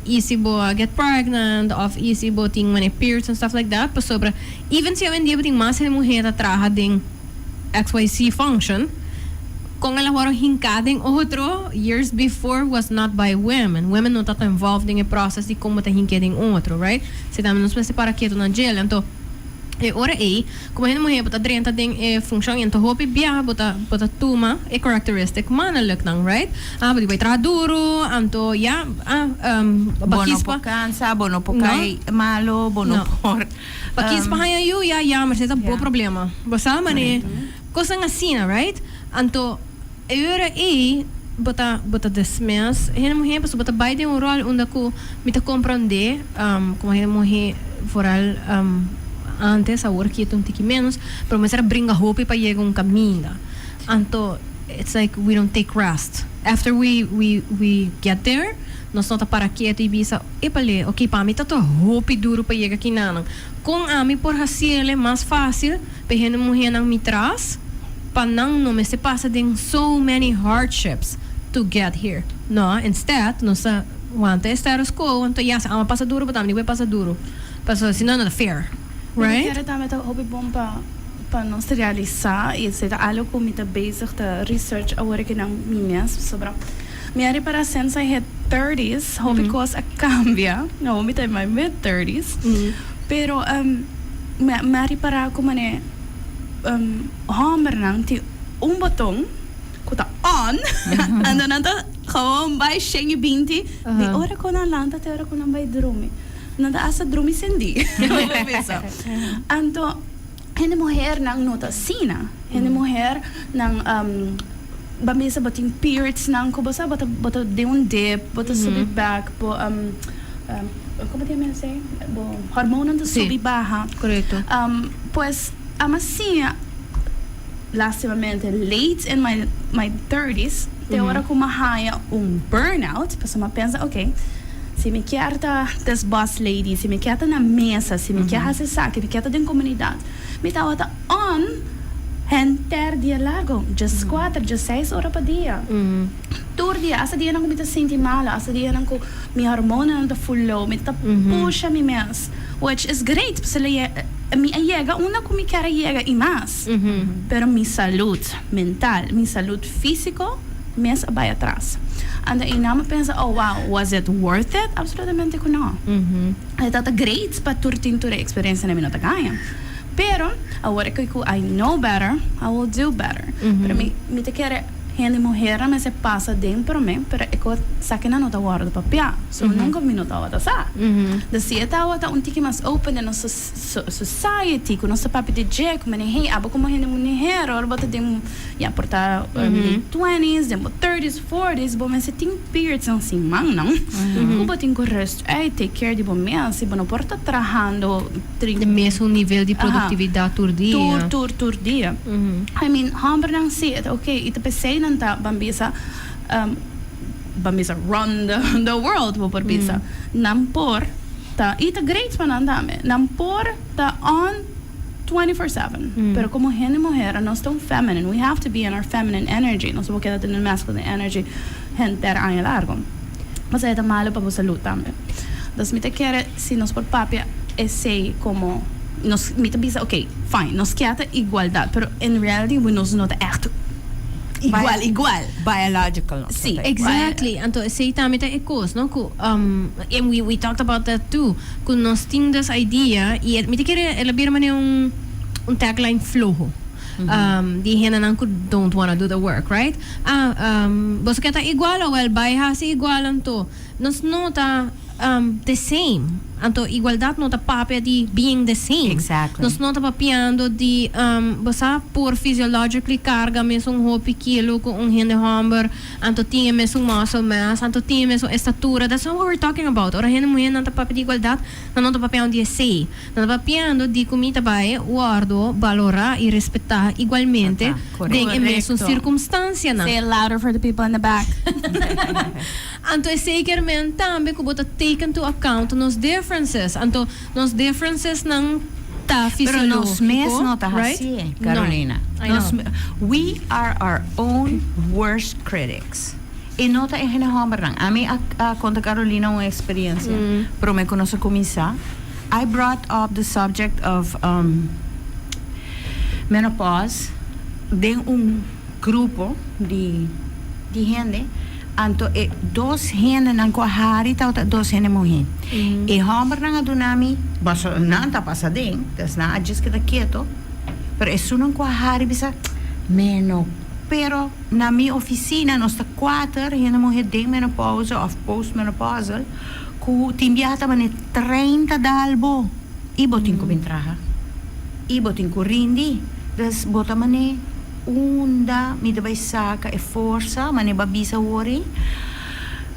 i si bo a get pregnant òf i si bo tin mane periods and stuff like that, pasobra even si awendia bo tin mas hende muhé ta traha den XYZ function, kon el a wòrdu hinká den otro years before was not by women. Women no tabata involved den e process di kon bo ta hink'é den otro, right? Si tambe nos mester para ketu na djel. Anto e ora ei, komo hende muhé bo ta drenta den e funshon i anto hopi biaha bo ta tuma e characteristic mannelijk nan, right? Ah, bo di bai traha duru, anto ya, ah, Bo no bakis por pa kansa, bo no por No. kai malo, bo no No. por Bakis pa haña yu, ya, jammer, esei ta bo problema. Bo sa manera kosnan asina, right? Anto e ora ei bo ta dismiss hende muhé pasobra bo ta bai den un ròl unda ku mi ta komprondé komo hende muhé vooral antes, awor aki ta un tiki ménos, pero mester a bringa hopi pa yega un kaminda. Anto it's like we don't take rest. After we get there, nos no ta para ketu i bisa, "Epale, ok, pa mi ta hopi duru pa yega kinanan. Kon ami por hasiele mas fásil pa hende muhénan mi tras, pa nan no mester pasa den so many hardships to get here?" No, instead, nos ta wanta e status quo, anto ya, si ami pasa duru, but ami di pasa duru. Paso, si no, no ta fair. Right? Right? Kere tambe ta hopi bon pa nos realisá i esei ta algo ku mi ta bezig ta research awor ku nan mi mes sobra mi a ripará since I hit 30s hopi kos a kambia. Awor mi ta in my mid 30s, pero mi a ripará ku manera hòmbernan tin un boton ku ta on anto nan ta gewoon bai 120 di ora ku nan lanta te ora ku nan bai drumi. Nan ta hasta drumi sendí. Anto hende muhernan no ta asina. Hende muhernan. Bo mester bo tin periods nan ku bo sa bo ta den un dip, bo ta subi bek, bo kon bo ta yama esei? Bo hormoonnan ta subi baha. Korekto. Pues ami a siña lastimamente late in my thirties te ora ku mi a haña un burnout pasobra mi a pensa ok, si mi kier ta this boss lady, si mi kier ta na mesa, si mi kier hasi esaki, mi kier ta den komunidat, mi tabata on henter dia largo, 14, 16 ora pa dia. Tur dia, hasta dianan ku mi ta sinti malo, hasta dianan ku mi hormonanan ta full low, mi ta pusha mi mes, which is great, pasobra mi a yega unda ku mi kier a yega i mas. Pero mi salud mental, mi salud físiko mes a bai atras. Anto einan mi a pensa, "Oh wow, was it worth it?" Absolutamente ku no. E tabata great pa tur tin tur e eksperensianan mi no ta gaña. Pero awor ku I know better, I will do better. Pero mi ta kere hende muhernan mester pasa den prome, pero e kos esakinan no ta wòrdu papia. So nunka mi no tabata sa. Dus si e tabata un tiki mas open den nos society, ku nos ta papia di dje, ku mene hey, abo komo hende muher ora bo ta den, ya por ta late twenties, den bo thirties, forties, bo mester tin periods nan simannan ku bo tin ku rust uit, take care di bo mes, si bo no por ta trahando. E mesun nivel di produktividat tur dia. Tur, tur, tur dia. I mean, hòmbernan si e ta oké i ta p'esei nan ta ban bisa, ban bisa run the world bo por bisa. Nan por ta, i ta great pa nan tambe, nan por ta on 24/7. Pero komo hende muher nos ta un feminine, we have to be in our feminine energy, nos no por keda den e masculine energy henter aña largo. Pasobra e ta malo pa bo salud tambe. Dus mi ta kere si nos por papia esey como nos, mi ta bisa ok, fine, nos kier ta igualdad, pero in reality nos no ta echt igual igual. Biological no ta Sí. igual. Exactly, anto esey tambe ta e cos, no, cu and we talked about that too, cu nos tin this idea y mi ta kere el a bira manera un tagline floho. Di hendenan ku don't wanna do the work, right? Ah, boso ke ta igual? Oh well, bai hasi igual anto. Nos no ta the same. Anto igualdat no ta papia di being the same. Nos no ta papiando di bo sa por physiologically carga mesun hopi kilo ku un hende homber, anto tin e mesun muscle mass, anto tin e mesun estatura. That's not what we're talking about. Ora hende muhernan ta papia di igualdat, nan no ta papiando di esei. Nan ta papiando di ku mi ta bai wòrdu balorá i respetá igualmente den e mesun sirkumstansianan. Say it louder for the people in the back. Anto esei kier men tambe ku bo ta take into account nos differences. Anto nos differencesnan ta Pero nos mes fisiológiko, no ta right? hasié, No, Carolina. I Nos know. We are our own worst critics. E no ta e hende hòmbernan. Ami a konta Carolina un eksperensia promé ku nos a kuminsá. I brought up the subject of menopause den un grupo di di hende, anto e dos hendenan ku a hari tabata dos hende muhé. E hòmbernan a duna mi, pasobra nan ta pasa den, dus nan a djis keda keto, pero esunnan ku a hari bisa, Meno, pero na mi ofisina nos ta kuater hende muhé den menopause òf postmenopausal, Ku tin biaha ta mane 30 dal bo i bo tin ku bin traha i bo tin ku rindi. Dus bo ta mane unda mi ta bai saka e forsa mane bo a bisa awor ei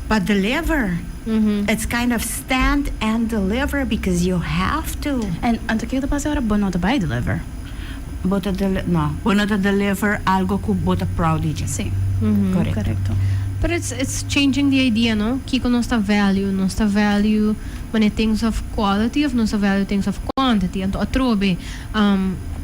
pa deliver. It's kind of stand and deliver because you have to. En anto kiko ta pasa ora bo no ta bai deliver? Bo ta deli no, bo no ta deliver algo ku bo ta proud di dje. Sí, Korekto. korekto. Pero it's changing the idea, no? Kiko nos ta value? Nos ta value manera things of quality of nos ta value things of quantity? Anto atrobe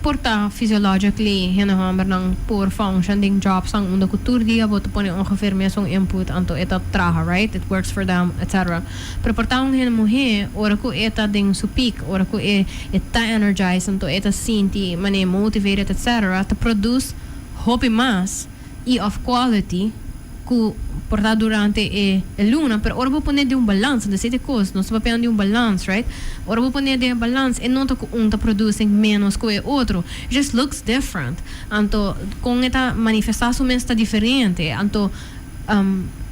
por ta physiologically hende hombernan por function den jobsnan unda ku tur dia bo ta pone ongeveer mesun input anto e ta traha, right? It works for them, etcetera. Pero por ta un hende muhé ora ku e ta den su peak, ora ku e e ta energized anto e ta sinti manera motivated etc. Ta produce hopi mas y of quality cu por ta durante e luna pero ora bo pone den un balans anto esey ta e cos nos ta papiando di un balans, right, ora bo pone den e balans e no ta cu un ta producing menos cu e otro, it just looks different anto con e ta manifesta su mes ta diferente anto.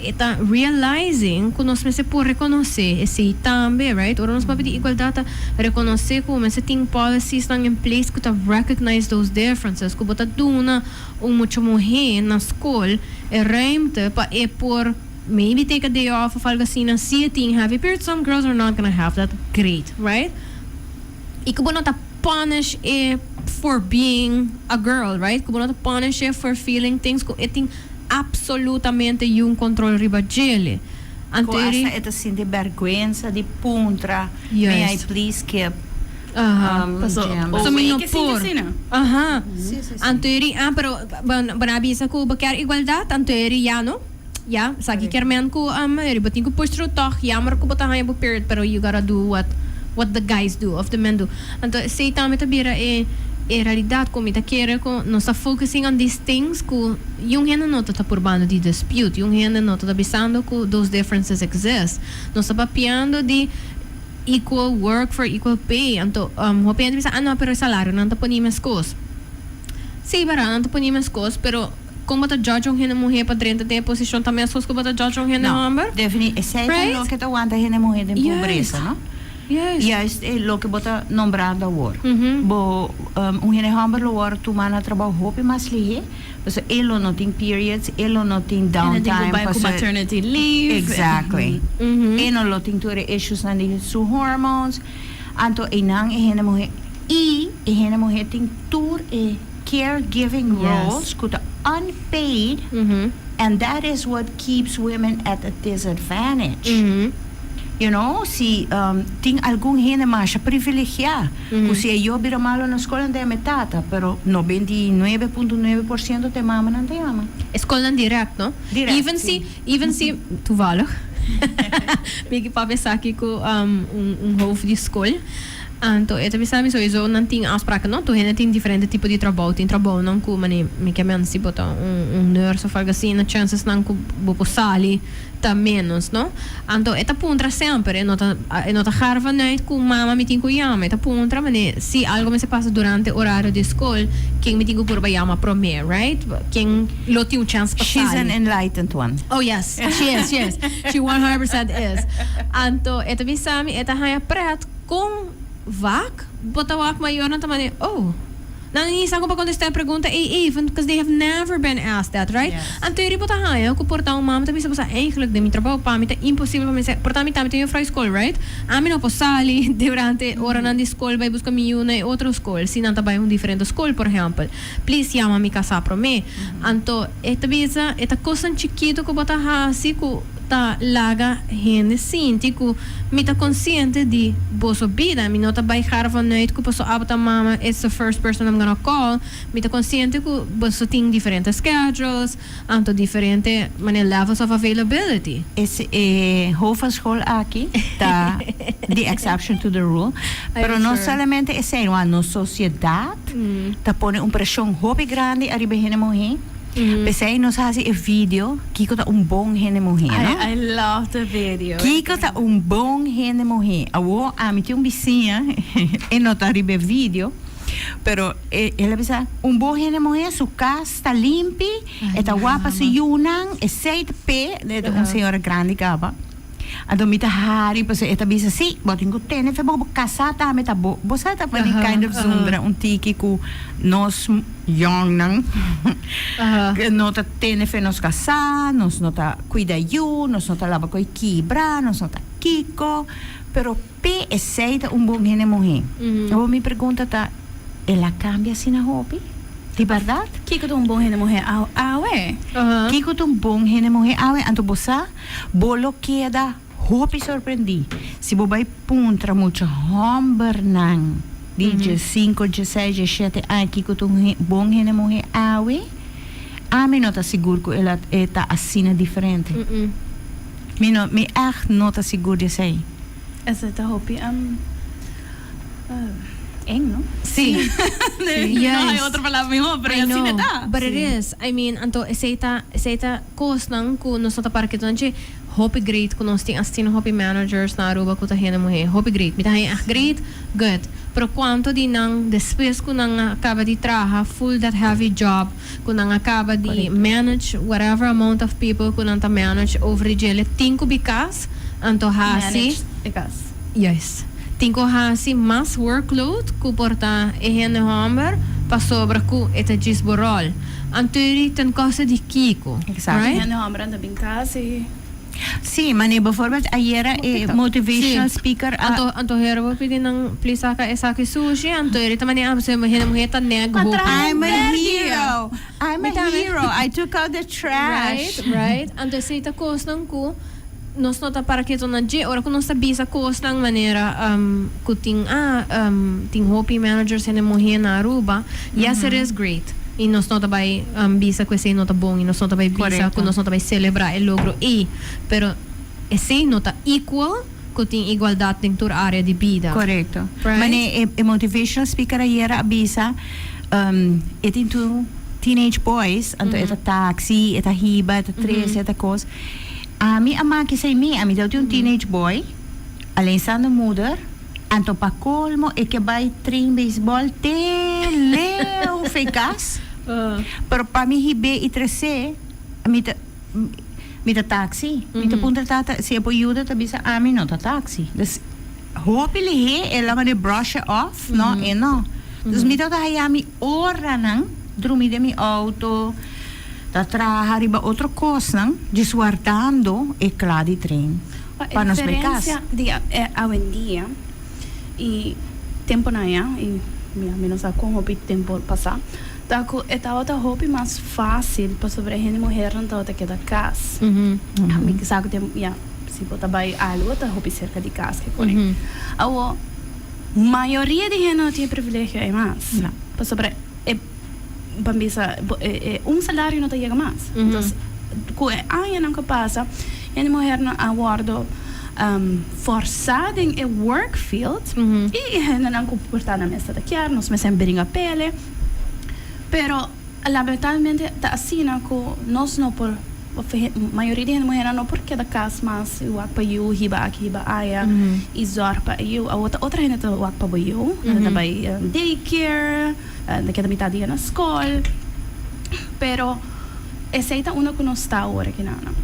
E ta realizing ku nos mester por rekonosé esei tambe, right? Ora nos papia di igualdat ta rekonosé ku mester tin policies-nan in place ku ta recognize those differences, ku bo ta duna un mucha muhé na skol e ruimte pa e por maybe take a day off of algo asina si e tin heavy period. Some girls are not gonna have that, great, right? I ku bo no ta punish e for being a girl, right? Ku bo no ta punish e for feeling things ku e tin absolutamente yun control riba djele. Ku hasta e ta sinti bergwensa di puntra, "May I please skip gym?" So mi no por. Aha. Anto eri, ah, pero bo na bisa ku bo kier igualdat, anto eri ya no. Ya, esaki kier men ku eri bo tin ku push through tog, jammer ku bo ta haña bo period, pero you gotta do what the guys do of the men do. Anto esei tambe ta bira e e realidat ku mi ta kere ku nos ta focusing on these things ku yun hende no ta ta purbando di dispute, yun hende no ta ta bisando ku those differences exist. Nos ta papiando di equal work for equal pay. Anto hopi hende bisa, "Ah no, pero e salarionan ta poni meskos." Sí, berdad, nan ta poni meskos, pero kon bo ta judge un hende muhé pa drenta den e posishon ta meskos ku bo ta judge un hende hòmber? No, defini, esei ta loke ta wanta hende muhé den pobresa, no? Juist e loke bo ta nombrando awor. Bo, un hende hòmber lo wòrdu tuma na trabou hopi mas lihé, pasobra e lo no tin periods, e lo no tin downtime. E no tin ku bai ku maternity leave. Exactly. E no lo tin tur e issuesnan di su hormones. Anto einan e hende muhé, i e hende muhé tin tur e caregiving roles ku ta unpaid, and that is what keeps women at a disadvantage. Si tin algun hende masha privilegiá ku si e yo bira malo na skol nan ta yama e tata, pero 99.9% ta e mama nan ta yama. E skolnan direct, no? Direct, Even si. Si, even si, toevallig, mi ki papia esaki ku un hoofd di skol, anto e ta bisa mi sowieso nan tin afspraken, no? Tur hende tin diferente tipo di trabou, tin trabounan ku mane mi ke men si bo ta un nurse of algo asina, chancesnan ku bo por sali ta menos, no? Anto e ta puntra semper, e no ta e no ta gar vanuit ku mama mi tin ku yama, e ta puntra mane si algo mester pasa durante orario di skol, ken mi tin ku purba yama prome, right? Ken lo tin un chance pa She's an sali. Enlightened one. Oh yes, she is, she is. She 100% is. Anto e ta bisa mi e ta haña pret kon vaak bo ta wak mayornan ta mane, oh. Nan ni sa kon pa kontestá e pregunta ei even, because they have never been asked that, right? Anto eri bo ta haña ku por ta un mama ta bisa bo sa eigenlijk den mi trabou pa mi ta imposibel pa mi sa, por ta mi tambe tin juffrouw di skol, right? Ami no por sali durante oranan di skol bai buska mi yu na e otro skol, si nan ta bai un diferente skol, por ehèmpel. Please yama mi kasá promé. Anto e ta bisa e ta kosnan chikitu ku bo ta hasi ku ta laga hende sinti ku mi ta konsiente di boso bida. Mi no ta bai gara vanuit ku paso abo ta mama, it's the first person I'm gonna call. Mi ta konsiente ku boso tin diferente schedules, anto diferente manera levels of availability. E hoofd van school aki ta the exception to the rule. Pero no solamente esei, want nos sociedad ta pone un presion hopi grandi ariba hende muhe. P'esei nos a hasi e video Kiko ta un bon hende muhé, no? I love the video. Kiko ta un bon hende muhé? Awor ami tin un bisiña, e no ta riba e video, pero el a bisa, un bon hende muhé su kas ta limpi, e ta wapa su yunan, esei ta p'e, e ta un señora grandi kaba. Anto mi ta hari pasobra e ta bisa, sí, bo tin ku tene fe bo kasá tambe ta bo. Bo sa ta funny kind of zundra un tiki ku nos yòngnan no ta tene fe nos kasá, nos no ta kuida yu, nos no ta laba koe kibra, nos no ta kiko, pero p'e esei ta un bon hende muhé. Awor mi pregunta ta, el a kambia asina hopi? Di bèrdat? Kiko ta un bon hende muhé awe? Kiko ta un bon hende muhé awe? Anto bo sa? Bo lo keda hopi sorprendí si bo bai puntra mucha hòmbernan di 15, 16, 17 aña kiko ta un bon hende muhé awe. Ami no ta sigur ku el a e ta asina diferente. Mi no, mi ègt no ta sigur di esei. Esei ta hopi. Eng, no? Si. No hay otro palabra mihó, pero I asina know, ta. But it is. I mean, anto esei ta kosnan ku nos no ta para ketu anche hopi great ku nos tin asina hopi managers na Aruba ku ta hende muhé. Hopi great. Mi ta haña echt great, good. Pero kuantu di nan despues ku nan a kaba di traha full that heavy job, ku nan a kaba di manage whatever amount of people ku nan ta manage over di djele, tin ku bin kas, anto hasi Manage e kas. Yes. Tin ku hasi mas workload ku por ta e hende hòmber pasobra ku e ta djis bo ròl. Anto ten koste di kiko. Exacto. Right? Hende hòmber anda bin kas i Si, maar nee, bijvoorbeeld ayera e motivational speaker a Anto hero bo pidi nan please saka e saki sushi, anto eri ta mani ah, se hende muhé ta neg hopi. I'm a Berdia. Hero. I'm a hero. I took out the trash. Right. Anto esei ta kosnan ku nos no ta para ketu na dje. Ora ku nos ta bisa kosnan manera ku tin tin hopi managers hende muhé na Aruba. Yes, it is great. I nos no ta bai bisa ku esei no ta bon i nos no ta bai bisa ku nos no ta bai selebrá e logro ei. Pero esei no ta equal ku tin igualdat den tur área di bida. Korekto. Right? Maar nee, e motivational speaker ayera a bisa, e tin two teenage boys, anto e ta taxi, e ta hiba, e ta trese, e ta kos. Ami a maki sei mi, ami tin un teenage boy, alleenstaande moeder, anto pa colmo e ke bai train baseball te leu fo'i kas. Pero pa mi hib'é i trese, mi ta taxi. Mi ta puntra tata, si e por yuda, ta bisa ami no ta taxi. Dus hopi lihé el a mane brush it off, no, e no. Dus mi ta haya mi oranan drumi den mi auto, ta traha riba otro kosnan, just wardando e kla di train pa nos bai kas. Diferensia di awendia i temponan ya, i mi no sa kon hopi tempu pasá, ta ku e tabata hopi mas fásil pasobra e hende muhernan tabata keda kas. Mi sa ku tem ya, si bo ta bai algu ta hopi serka di kas ke kore. Awo, mayoria di hende no tin e privilegio ei mas. No. Pasobra e ban bisa e un salario no ta yega mas. Entonces, ku e añanan ku pasa, hende muhernan a wòrdu forsá den e work field i hendenan ku por ta na mes ta kier, nos mester bringa pele. Pero lamentablemente ta asina ku nos no por, mayoria di hende muhernan no por keda kas mas i wak pa yu, hiba aki, hiba aya i zòrg pa e yu. Awor ta otro hende ta wak pa bo yu, nan ta bai daycare, nan keda mitad dia na skol. Pero esei ta unda ku nos ta awor aki nan.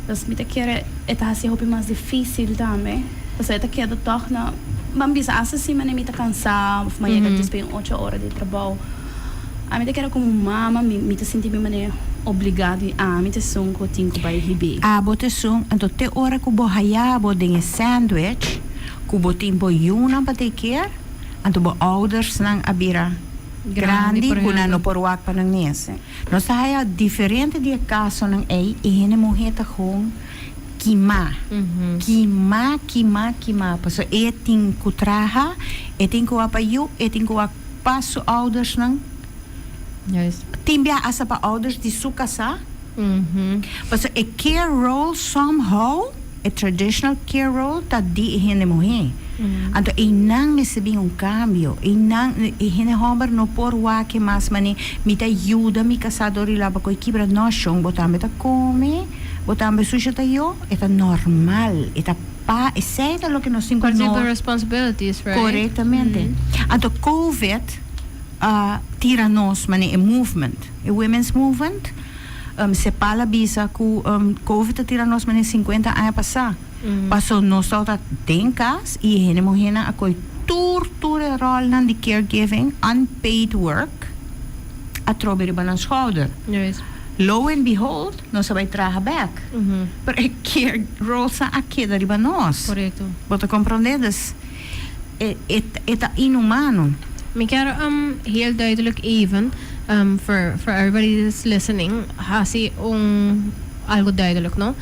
Dus mi ta kere e ta hasi hopi mas difísil tambe, pasobra e ta keda tòg na, ban bisa asta si manera mi ta kansá òf mi a yega despues di un 8 ora di trabou. Ami ta kere komo mama mi ta sinti mi manera obligá di ami ta esun ku tin ku bai hib'é. Abo ta esun, anto te ora ku bo haya bo den e sandwich ku bo tin bo yunan pa take care, anto bo oudersnan a bira grandi ku nan no por wak pa nan mes. Nos ta haya diferente di e kasonan ei i hende muhé ta gewoon kimá, kimá, kimá, kimá, pasobra e tin ku traha, e tin ku wak pa yu, e tin ku wak pa su oudersnan. Tin bia hasta pa ouders di su kasá. Pasobra e care role somehow, e traditional care role ta di e hende muhé. Anto einan mester bin un kambio. Einan e hende hòmber no por wak mas manera mi ta yuda mi kasá dor di laba koi kibra. No, shon, bo tambe ta kome, bo tambe susha ta yo, e ta normal, e ta pa esei ta loke nos tin ku Parti no. di responsibilities, right? Korektamente. Anto COVID a tira nos manera e movement, e women's movement, Sepal a bisa ku COVID a tira nos manera 50 aña pasá. Paso nos tabata den kas i e hende muhénan a kohe tur e ròlnan di caregiving, unpaid work, atrobe riba nan schouder. Lo and behold, nos a bai traha bèk. Pero e care roles a keda riba nos. Bo ta komprondé? Dus e ta inhumano. Mi kier heel duidelijk even, for everybody that's listening, hasi un algo duidelijk, no?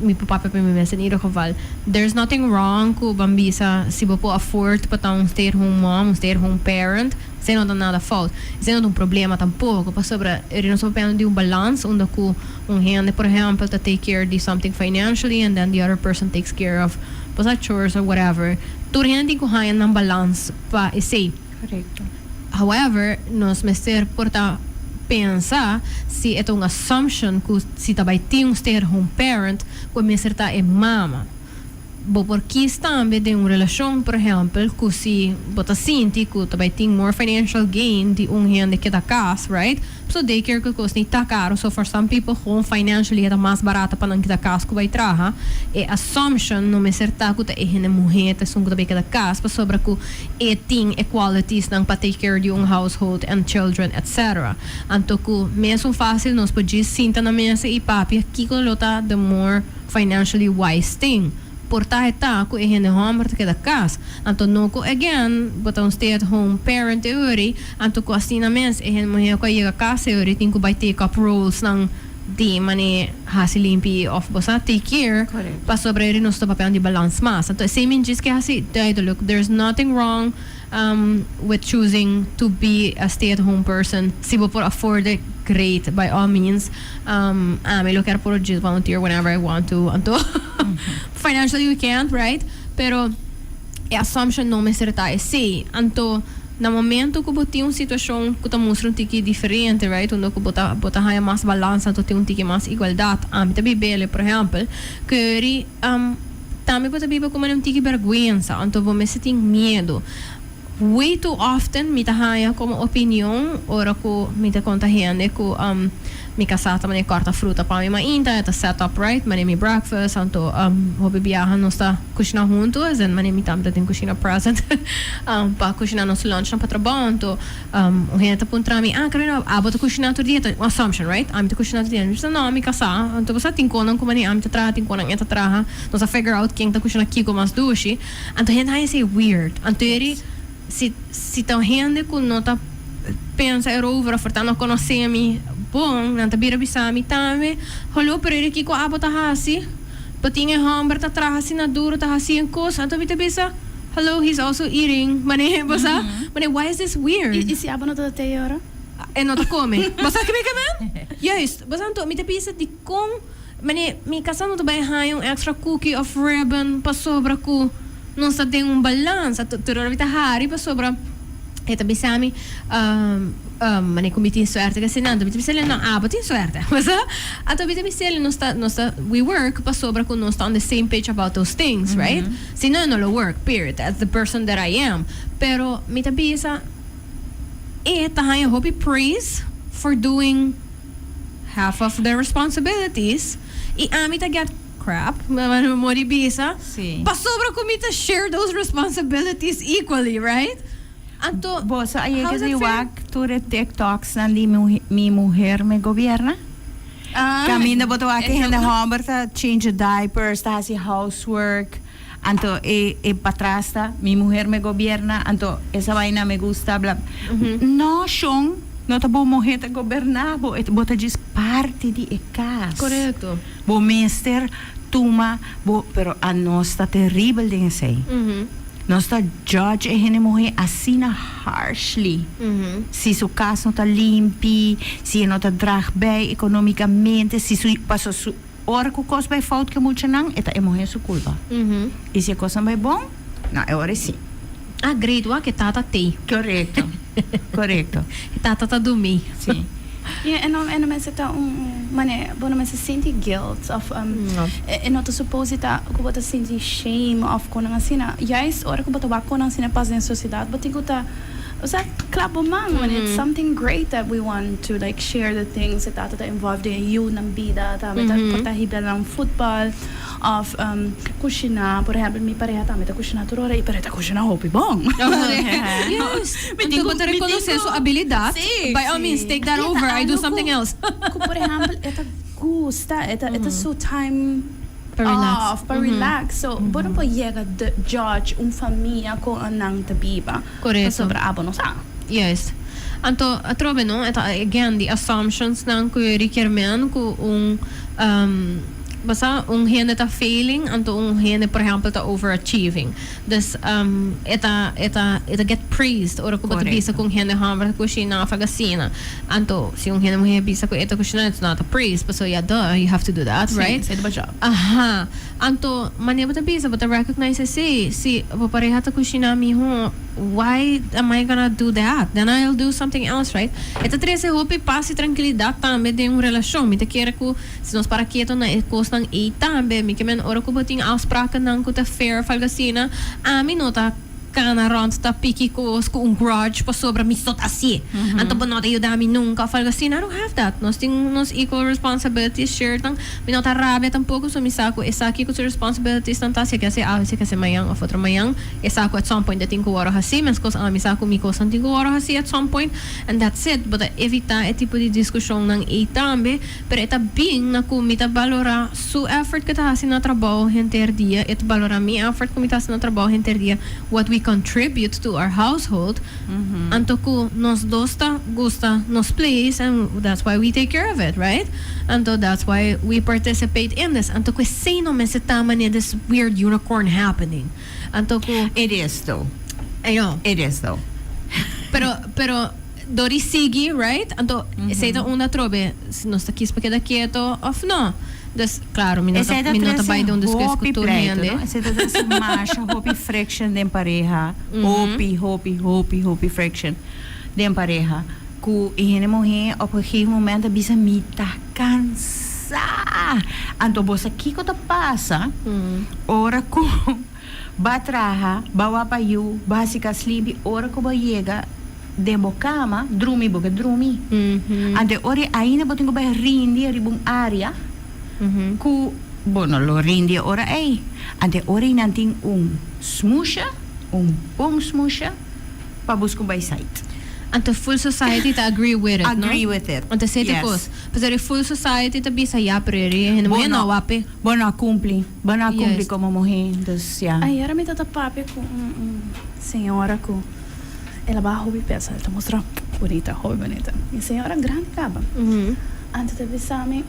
Mi por papia pa mi mes in ieder geval. There's nothing wrong ku ban bisa si bo por afford pa ta un stay at home mom, un stay at home parent, esei no ta nada fout. Esei no ta un problema tampoko, pasobra nos ta papiando di un balans unda ku un hende, por ehèmpel, ta take care di something financially and then the other person takes care of, pues, chores or whatever. Tur hende tin ku haña nan balans pa esei. However, nos mester por ta pensa si e ta un assumption ku si ta bai tin un stay at home parent ku e mester ta e mama. Bo por kies tambe den un relashon, por ehèmpel, ku si bo ta sinti ku ta bai tin more financial gain di un hende keda kas, right? So daycare ku kos ni ta karo, so for some people gewoon financially e ta mas barata pa nan keda kas ku bai traha. E assumption no mester ta ku ta e hende muhé ta esun ku ta bai keda kas pasobra ku e tin e qualities nan pa take care di un household and children etc. Anto ku mesun fácil nos por djis sinta na mesa i papia kiko lo ta the more financially wise thing. Por ta e ta ku e hende hòmber ta keda kas. Anto no ku again bo ta un stay at home parent e ori, anto ku asina mes e hende muhé ku a yega kas e ori tin ku bai take up roles nan di mane hasi limpi òf bo sa take care pasobra e ori nos ta papia di balans mas. Anto esei mi djis ke hasi duidelijk, there's nothing wrong with choosing to be a stay at home person. Si bo por afford it, great, by all means. Ami lo kier por just volunteer whenever I want to. Anto financially we can't, right? Pero e assumption no mester ta esey. Anto na momento cu bo tin un situacion cu ta mustra un tiki diferente, right? Unda cu bo ta haya mas balansa, anto tin un tiki mas igualdad. Ami ta bibele, por ehempel, keri tambe bo ta biba cu un tiki bergüenza, anto bo mester tin miedo. Way too often mi ta haya como opinion ora cu mi ta conta hende cu mi casa ta mane corta fruta pa mi mainta, e ta set up right, mane mi breakfast, anto hopi biaha nos ta cushina hunto, as in mane mi tambe ta den cushina present pa cushina nos lunch nan pa trabao. Anto un hende ta puntra mi: "Ah, Carolina, abo ta cushina tur dia?" Ta un assumption, right? Ami ta cushina tur dia. Mi bisa: "No, mi casa." Anto bo sa tin conan cu mane ami ta traha, tin conan e ta traha, nos a figure out ken ta cushina kico mas dushi. Anto hende haña esei weird. Anto eri si ta un hende ku no ta pensa erover of ta no konosé mi bon, nan ta bira bisa mi tambe: "Hallo, pero eri kiko abo ta hasi? Bo tin e hòmber ta traha asina duru, ta hasi e kos." Anto mi ta bisa: "Hallo, he's also eating." Manera, bo sa? Manera, why is this weird? I si abo no ta te ora? E no ta kome. Bo sa ke mi ke men? Juist. Bo sa? Anto mi ta bisa dikon mane mi casa no ta bay haña un extra cookie of ribbon pasobra cu nos ta den un balansa. Tur ora mi ta hari pasobra e ta bisa mi mane cu mi tin suerte cu asina. Anto mi ta bisa no, abo tin suerte. Anto mi ta bisa nos ta we work pasobra cu nos ta on the same page about those things, right? Si no, no lo work, period. That's the person that I am. Pero mi ta bisa e ta haña hopi praise for doing half of the responsibilities y ami ta get crap, mori bisa, pasobra cu mi ta share those responsibilities equally, right? Anto, Bo sa yega di wak tur e TikToks nan di "Mi mujer me gobierna"? Ah, Caminda bo ta wak hende homber ta change diapers, ta hasi housework. Anto e patras ta "Mi mujer me gobierna", anto esa vaina me gusta, bla. No, shon, no ta bo mujer ta goberna, bo ta djis parti di e cas. Bo mester tuma bo, pero anos ta terribel den esey. Nos ta judge e hende mujer asina harshly. Si su cas no ta limpi, si e no ta draag bij economicamente, si su paso su ora cu cos bay fout cu muchanan, e ta e mujer su culpa. Y si e cosnan bay bon, no, e ora si. Ah, great, wak e tata tei. Corecto. E tata ta dumi. Si. Yeah, e no mester ta un mane, bo no mester sinti guilt of No. e no ta supposed ta cu bo ta sinti shame of conan asina. Juist ora cu bo ta wak conan asina pasa den sociedad, bo tin cu ta, o sea, klap bo man. When it's something great that we want to like share the things, e tata ta involved den e yiu nan bida, tambe ta por ta hiba nan football of cushina. Por ehempel, mi pareha tambe ta cushina tur ora y pero e ta cushina hopi bon. Juist. Anto bo ta reconoce su habilidad. By all means, take that over. I do something else. Cu por ehempel, e ta gusta, e ta su time Pa relax. Off, pa relax. So, bo no por yega de judge un famia con nan ta biba. Pasobra abo no sa. Juist. Anto, atrobe no, e ta again di assumptions nan cu requer men cu un. Basta un hende ta failing, anto un hende, por ehempel, ta overachieving. Dus e ta get praised ora ku bo ta bisa ku un hende hòmber ta kushina òf asina. Anto si un hende muhé bisa ku e ta kushina, it's not a praise. So yeah, duh, you have to do that, right? Si, job. Aha. Anto, manera bo ta bisa, bo ta recognize si, si bo pareha ta kushina miho, why am I gonna do that? Then I'll do something else, right? E ta trese hopi pas i trankilidat tambe den un relashon. Mi ta kere ku si nos para keto na e kosnan ei tambe, mi ke men ora ku bo tin afsprakennan ku ta fair of algo asina, ami no ta kana rond ta piki kos ku un grudge pasobra mi so ta hasié. Anto bo no ta yuda mi nunka of algo asina. I don't have that. Nos tin nos equal responsibilities shared nan. Mi no ta rabia tampoko, so mi sa ku esaki ku su responsibilities nan ta, si e ke hasi awe, si e ke hasi mañan of otro mañan, e sa ku at some point e tin ku wòrdu hasi, meskos ami sa ku mi kosnan tin ku wòrdu hasi at some point, and that's it. Bo ta evitá e tipo di diskushonnan ei tambe. Pero e ta bin na ku mi ta balorá su effort ku e ta hasi na trabou henter dia, e ta balorá mi effort ku mi ta hasi na trabou henter dia, what we contribute to our household, anto ku nos dos ta gusta nos place and that's why we take care of it, right? Anto that's why we participate in this. Anto ku esei no mester ta manera this weird unicorn happening. Anto ku It is though. I know. It is though. Pero dor di sigui, right? Anto esei ta unda trobe si nos ta kies pa keda keto of no. Dus, claro, mi no ta bai den un discuss ku tur hende. No? Esei ta trese masha hopi friction den pareha. Hopi, hopi, hopi, hopi friction den pareha. Ku e hende muhé op een gegeven moment a bisa: "Mi ta kansá." Anto bo sa kiko ta pasa ora ku ba traha, ba wapa yu, ba hasi kas limpi, ora ku bo yega den bo kama, drumi bo ke drumi. Anto ora ainda bo tin ku bai rindi riba un area ku bo no lo rindi ora ei. Anto ora nan tin un smusha, un bon smusha pa busca un bai site. Anto full society ta agree with it, no? Agree with it. Anto esei ta kos. Pasobra full society ta bisa ya, pero e hende muhé no wape. Bo no a kumpli. Bo no a kumpli komo muhé. Dus ja. Ayera mi tata papia ku un señora ku el a baha hopi pesa. El ta mustra bunita, hopi bunita. E señora grandi kaba. Anto ta bisa mi,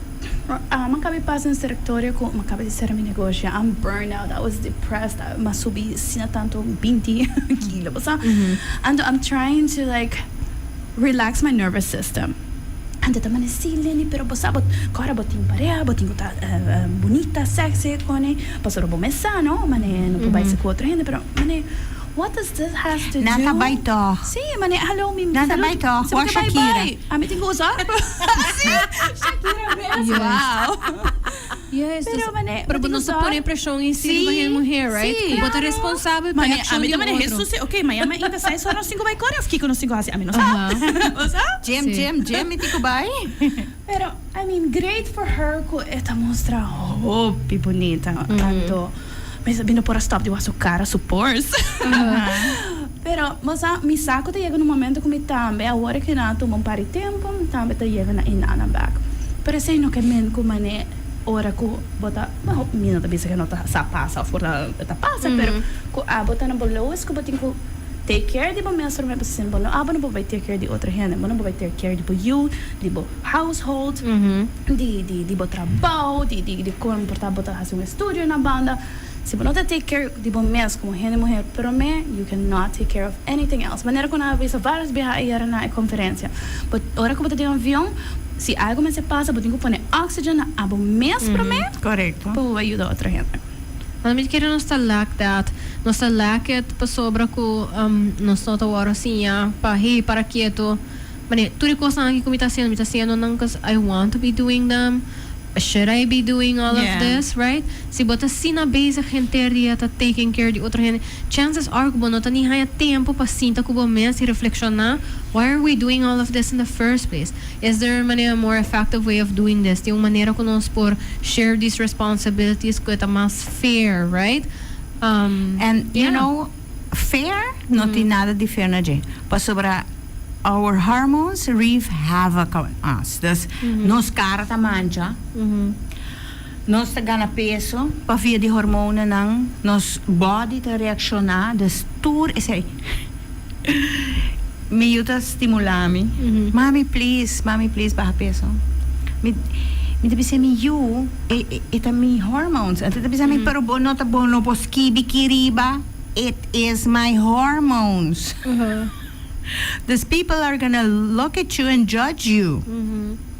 ah, mi a kaba di pasa un trayektoria ku mi a kaba di sera mi negoshi. I'm burned out, I was depressed. Mi a subi asina tantu 20 kilo, bo sa. Anto I'm trying to like relax my nervous system. Anto ta manda: "Si, Lenny, pero bo sa, bo kora bo tin pareha, bo tin ku ta bunita, sexy kone, pasobra bo mes sa, no? Mane no por bai ku otro hende, pero mane, what does this has to do?" Nan ta bai toch. Si, mane, hallo, mi Nan ta bai toch. Si bo Wak ke bai Shakira. Bai. Ami tin ku usa. Si, Shakira mes. Wow. Yes, Pero mane, pero bo no ta pone preshon in si riba hende muhé, right? Si. Ku bo ta responsabel pa Mane, akshon ami di ta un mane otro. Jesus, ok, mañana ainda 6 or nos tin ku bai kore of kiko nos tin ku hasi? Ami no sa. Bo sa? Gym, gym, gym, mi tin ku bai. Pero, I mean, great for her ku e ta mustra hopi bunita. Tanto, mi no por a stop di wak su kara, su pores. Pero, bo sa, mi sa ku ta yega un momento ku mi tambe, awor ku nan a tuma un par di tempu, mi tambe ta yega na inana bek. Pero esei no ke men ku mane ora ku bo ta, bueno, mi no ta bisa ku no ta sa pasa of ora ta pasa, pero ku abo ta na bo lowest ku bo tin ku take care di bo mes promé, pasobra bo no abo no por bai take care di otro hende, bo no por bai take care di bo yu, di bo household, di bo trabou, di kon por ta bo ta hasi un estudio na banda. Si bo no ta take care di bo mes komo hende muhé promé, you cannot take care of anything else. Manera ku nan a bisa vários biaha ayera na e konferensia, bo ora ku bo ta den avion, si algu mester pasa, bo tin ku pone oxygen na abo mes promé pa bo bai yuda otro hende. Ma mi kere nos ta lack that. Nos ta lack it pasobra ku nos no ta wòrdu siña pa hey, para keto. Mane, tur e kosnan aki ku mi ta hasiendo, mi ta hasiendo nan because I want to be doing them. Should I be doing all of this, right? Si bo ta asina bezig henter dia ta taking care di otro hende, chances are ku bo no ta ni haña tempu pa sinta ku bo mes i reflekshoná, why are we doing all of this in the first place? Is there a manera more effective way of doing this? Tin un manera ku nos por share these responsibilities ku e ta mas fair, right? And you know, fair no tin nada di fair na dje. Pasobra our hormones wreak havoc on us. Dus nos kara ta mancha, nos ta gana peso pa via di hormonanan, nos body ta reakshoná, dus tur esei. Mi yu ta stimulá mi: "Mami, please, mami, please, baha peso." Mi, Mi ta bisa mi yu, e ta mi hormones. Anto e ta bisa mi, pero bo no ta bo no por skibi ki riba, it is my hormones. These people are gonna look at you and judge you.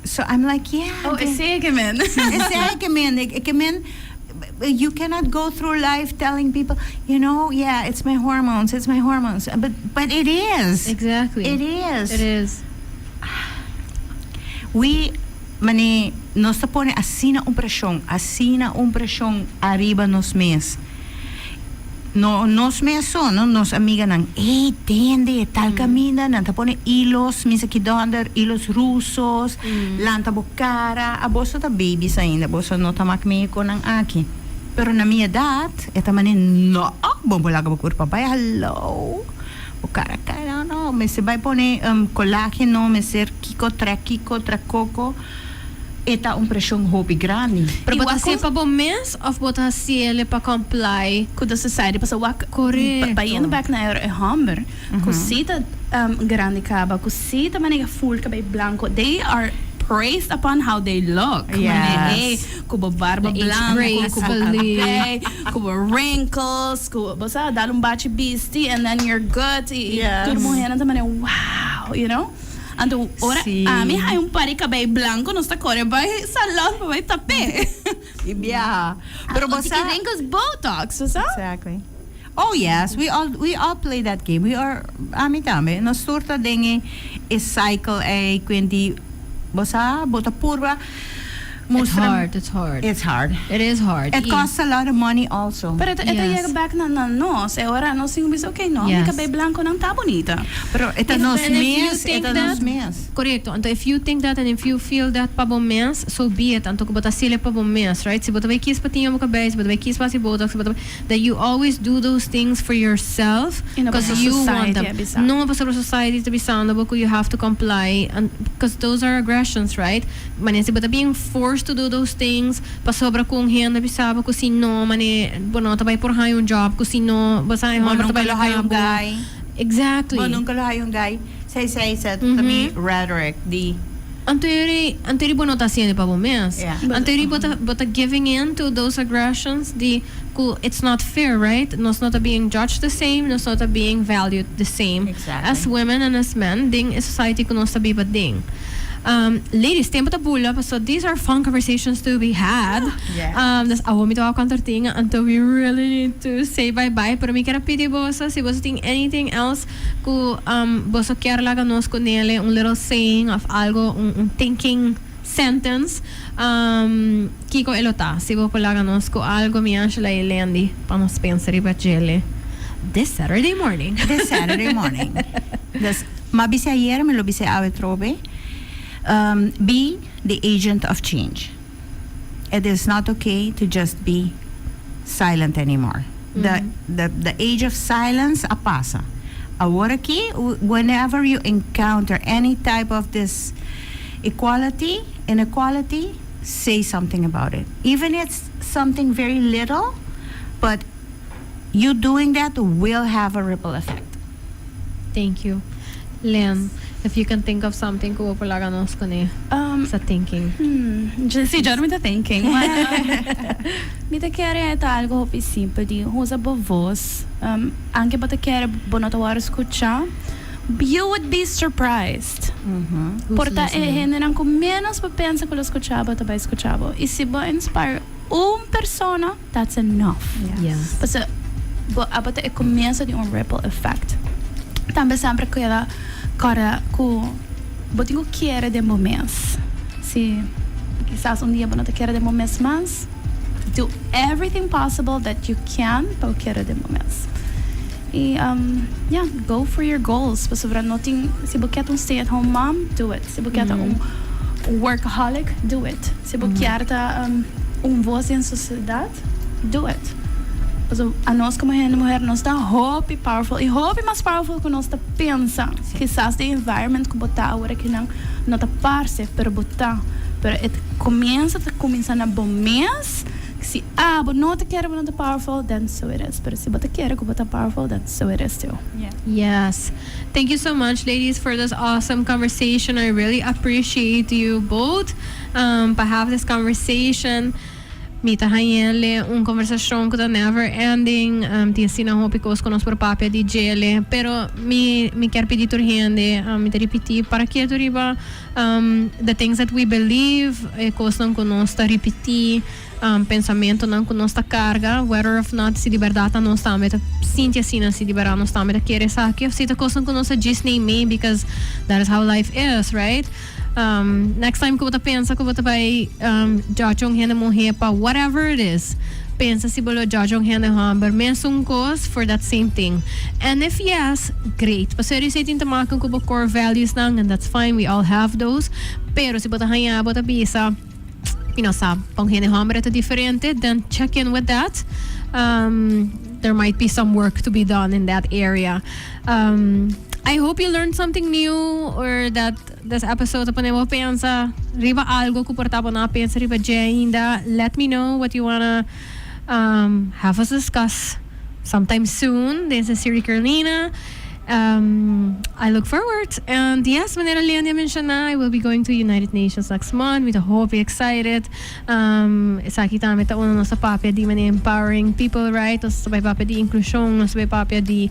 So I'm like, yeah. Oh, esey ke men. Esey ke men. Ke men, you cannot go through life telling people, yeah, it's my hormones, it's my hormones. But it is. Exactly. It is. It is. We, mane, nos ta pone asina un presion, asina un presion ariba nos mes. No, nos mes so, no, nos amiganan, ey, tende, tal caminda, nan ta pone hilos, misa ki donder, hilos rusos, lanta bo cara, a boso ta babies ainda, boso no ta mak mee con nan aki. Pero na mi edad, e ta mane, no, bo por laga bo curpa bay, hallo, bo cara cara, no, mester bay pone colágeno, mester kico trek kico, trek coco. E ta un presion hopi grandi. Pero bo ta hacié pa bo mes of bo ta haciele pa comply? Cu the society pasobra wak Correcto. Bayendo back na e homber cu si ta grandi caba cu si ta manera full cabey blanco, they are praised upon how they look. Manera hey cu bo barba They age blanco, cu bo gracefully. cabey, cu bo wrinkles, cu bo sa dal un bachi bisti and then you're good y tur muhernan ta manera wow. Anto ora ami haña un par di cabey blanco nos ta core bay salon pa bay tap'é. Y biaha. Pero bo sa. Wrinkles botox, bo sa? Exactly. Oh yes, we all play that game. We are ami tambe. Nos tur ta den e cycle ey kuenti bo sa bo ta purba It's mustra. Hard, it's hard. It's hard. It is hard. It costs a lot of money also. Pero e ta yega back na nos. E ora nos tin ku bisa, okay, no, mi kabei blanco nan ta bunita. Pero e ta nos mes, e ta nos mes. Correcto. Anto if you think that and if you feel that pa bo mes, so be it. Anto ku bo ta haciele pa bo mes, right? Si bo ta bay kies pa tiña bo cabei, si bo ta bay kies pa haci botox, si bo ta bay, that you always do those things for yourself Y no because pasobra you want society them. a bisa. No pasobra society ta bisando bo ku you have to comply and because those are aggressions, right? Mane si bo ta being forced to do those things pasobra ku un hende bisa bo ku si no, mane bo no ta bay por haña un job, ku si no bo sa e Bo homber ta nunca bay lo haya un laga bo. Guy. Exactly. Bo nunca lo haya un guy. Say say sa ta mi rhetoric di. Anto eri bo no ta haciendo pa bo mes. Anto eri bo ta giving in to those aggressions di ku it's not fair, right? Nos no ta being judged the same, nos no ta being valued the same as women and as men den e society ku nos ta biba den. Ladies, tempo ta bula, so these are fun conversations to be had. Dus awo mi ta contarting until we really need to say bye bye. Pero mi kier pidi boso, si boso tin anything else ku boso kier laga nos kunele, un little saying of algo, un thinking sentence, kiko e lo ta? Si bo por laga nos ku algo, mi Angela y Landy, pa nos pensa riba djele this Saturday morning. This Saturday morning. Dus, m'a bisa ayera, mi lo bisa awe trobe. Be the agent of change. It is not okay to just be silent anymore. The age of silence a pasa. Awor aki, whenever you encounter any type of this equality, inequality, say something about it. Even if it's something very little, but you doing that will have a ripple effect. Thank you. Len, if you can think of something ku por laga nos kune. Sa thinking. Si, ya mi ta thinking. Mi ta kere ta algo hopi simpel di usa bo voz. Aunke bo ta kere bo no ta wòrdu skuchá, you would be surprised. Who's Por ta e listening? Hendenan ku menos bo pensa ku lo skucha bo ta bai skucha bo. I si bo inspire un persona, that's enough. Paso bo abo ta e komienso di un ripple effect. Tambe semper keda kòrda ku bo tin ku kere den bo mes. Si kisas un dia bo no ta kere den bo mes mas, do everything possible that you can pa bo kere den bo mes. I yeah, go for your goals. Pasobra no tin, si bo kier ta un stay at home mom, do it. Si bo kier ta un workaholic, do it. Si bo kier ta un voz den sosiedat, do it. Paso anos komo hende muher nos ta hopi powerful i hopi mas powerful ku nos ta pensa. Kisas den environment ku bo ta awor akinan no ta parse, pero bo ta. Pero e komienso ta kuminsá na bo mes. Si abo no ta kere bo no ta powerful, then so it is. Pero si bo ta kere ku bo ta powerful, then so it is too. Yes. Thank you so much, ladies, for this awesome conversation. I really appreciate you both pa have this conversation. Mi ta hañ'é un konversashon ku ta never ending. Tin asina hopi kos ku nos por papia di djele. Pero mi kier pidi tur hende, mi ta ripití, para ketu riba the things that we believe, e kosnan ku nos ta ripití, pensamentonan ku nos ta karga, whether of not si di bèrdat ta nos tambe ta sinti asina, si di bèrdat nos tambe ta kere esaki, òf si ta kosnan ku nos ta djis neim'é because that is how life is, right? Next time ku bo ta pensa ku bo ta bai judge un hende muhé pa whatever it is, pensa si bo lo judge un hende hòmber mesun kos for that same thing. And if yes, great. Pasobra esei tin te maken ku bo core values nan and that's fine, we all have those. Pero si bo ta haña bo ta bisa, mi no sa, pa un hende hòmber e ta diferente, then check in with that. There might be some work to be done in that area. I hope you learned something new or that this episode a pone bo pensa riba algo ku por ta bo no a pensa riba dje ainda. Let me know what you wanna have us discuss sometime soon den Sincerely Carolina. I look forward. And yes, manera Leandy a menciona, I will be going to United Nations next month. Mi ta hopi excited. Esaki tambe ta unda nos ta papia di manera empowering people, right? Nos ta bai papia di inclusion, nos ta bai papia di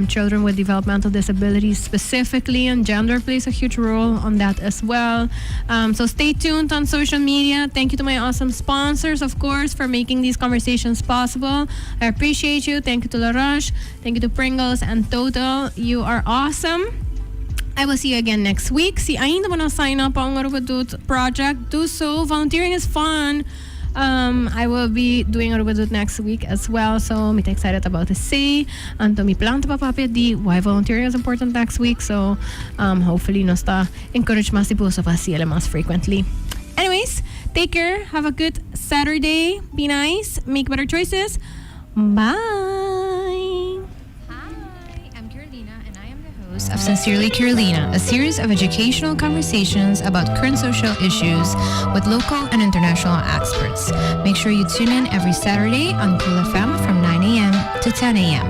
children with developmental disabilities specifically, and gender plays a huge role on that as well. So stay tuned on social media. Thank you to my awesome sponsors, of course, for making these conversations possible. I appreciate you. Thank you to La Roche. Thank you to Pringles and Total. You are awesome. I will see you again next week. Si ainda bo no sign up pa un Aruba Doet project, do so. Volunteering is fun. I will be doing Aruba Doet next week as well, so mi ta excited about esei. Anto mi plan ta pa papia di why volunteering is important next week, so hopefully nos ta encourage mas di boso pa haciele mas frequently. Anyways, take care, have a good Saturday, be nice, make better choices. Bye! Hi, I'm Carolina, and I am the host of Sincerely Carolina, a series of educational conversations about current social issues with local and international experts. Make sure you tune in every Saturday on Cool FM from 9 a.m. to 10 a.m.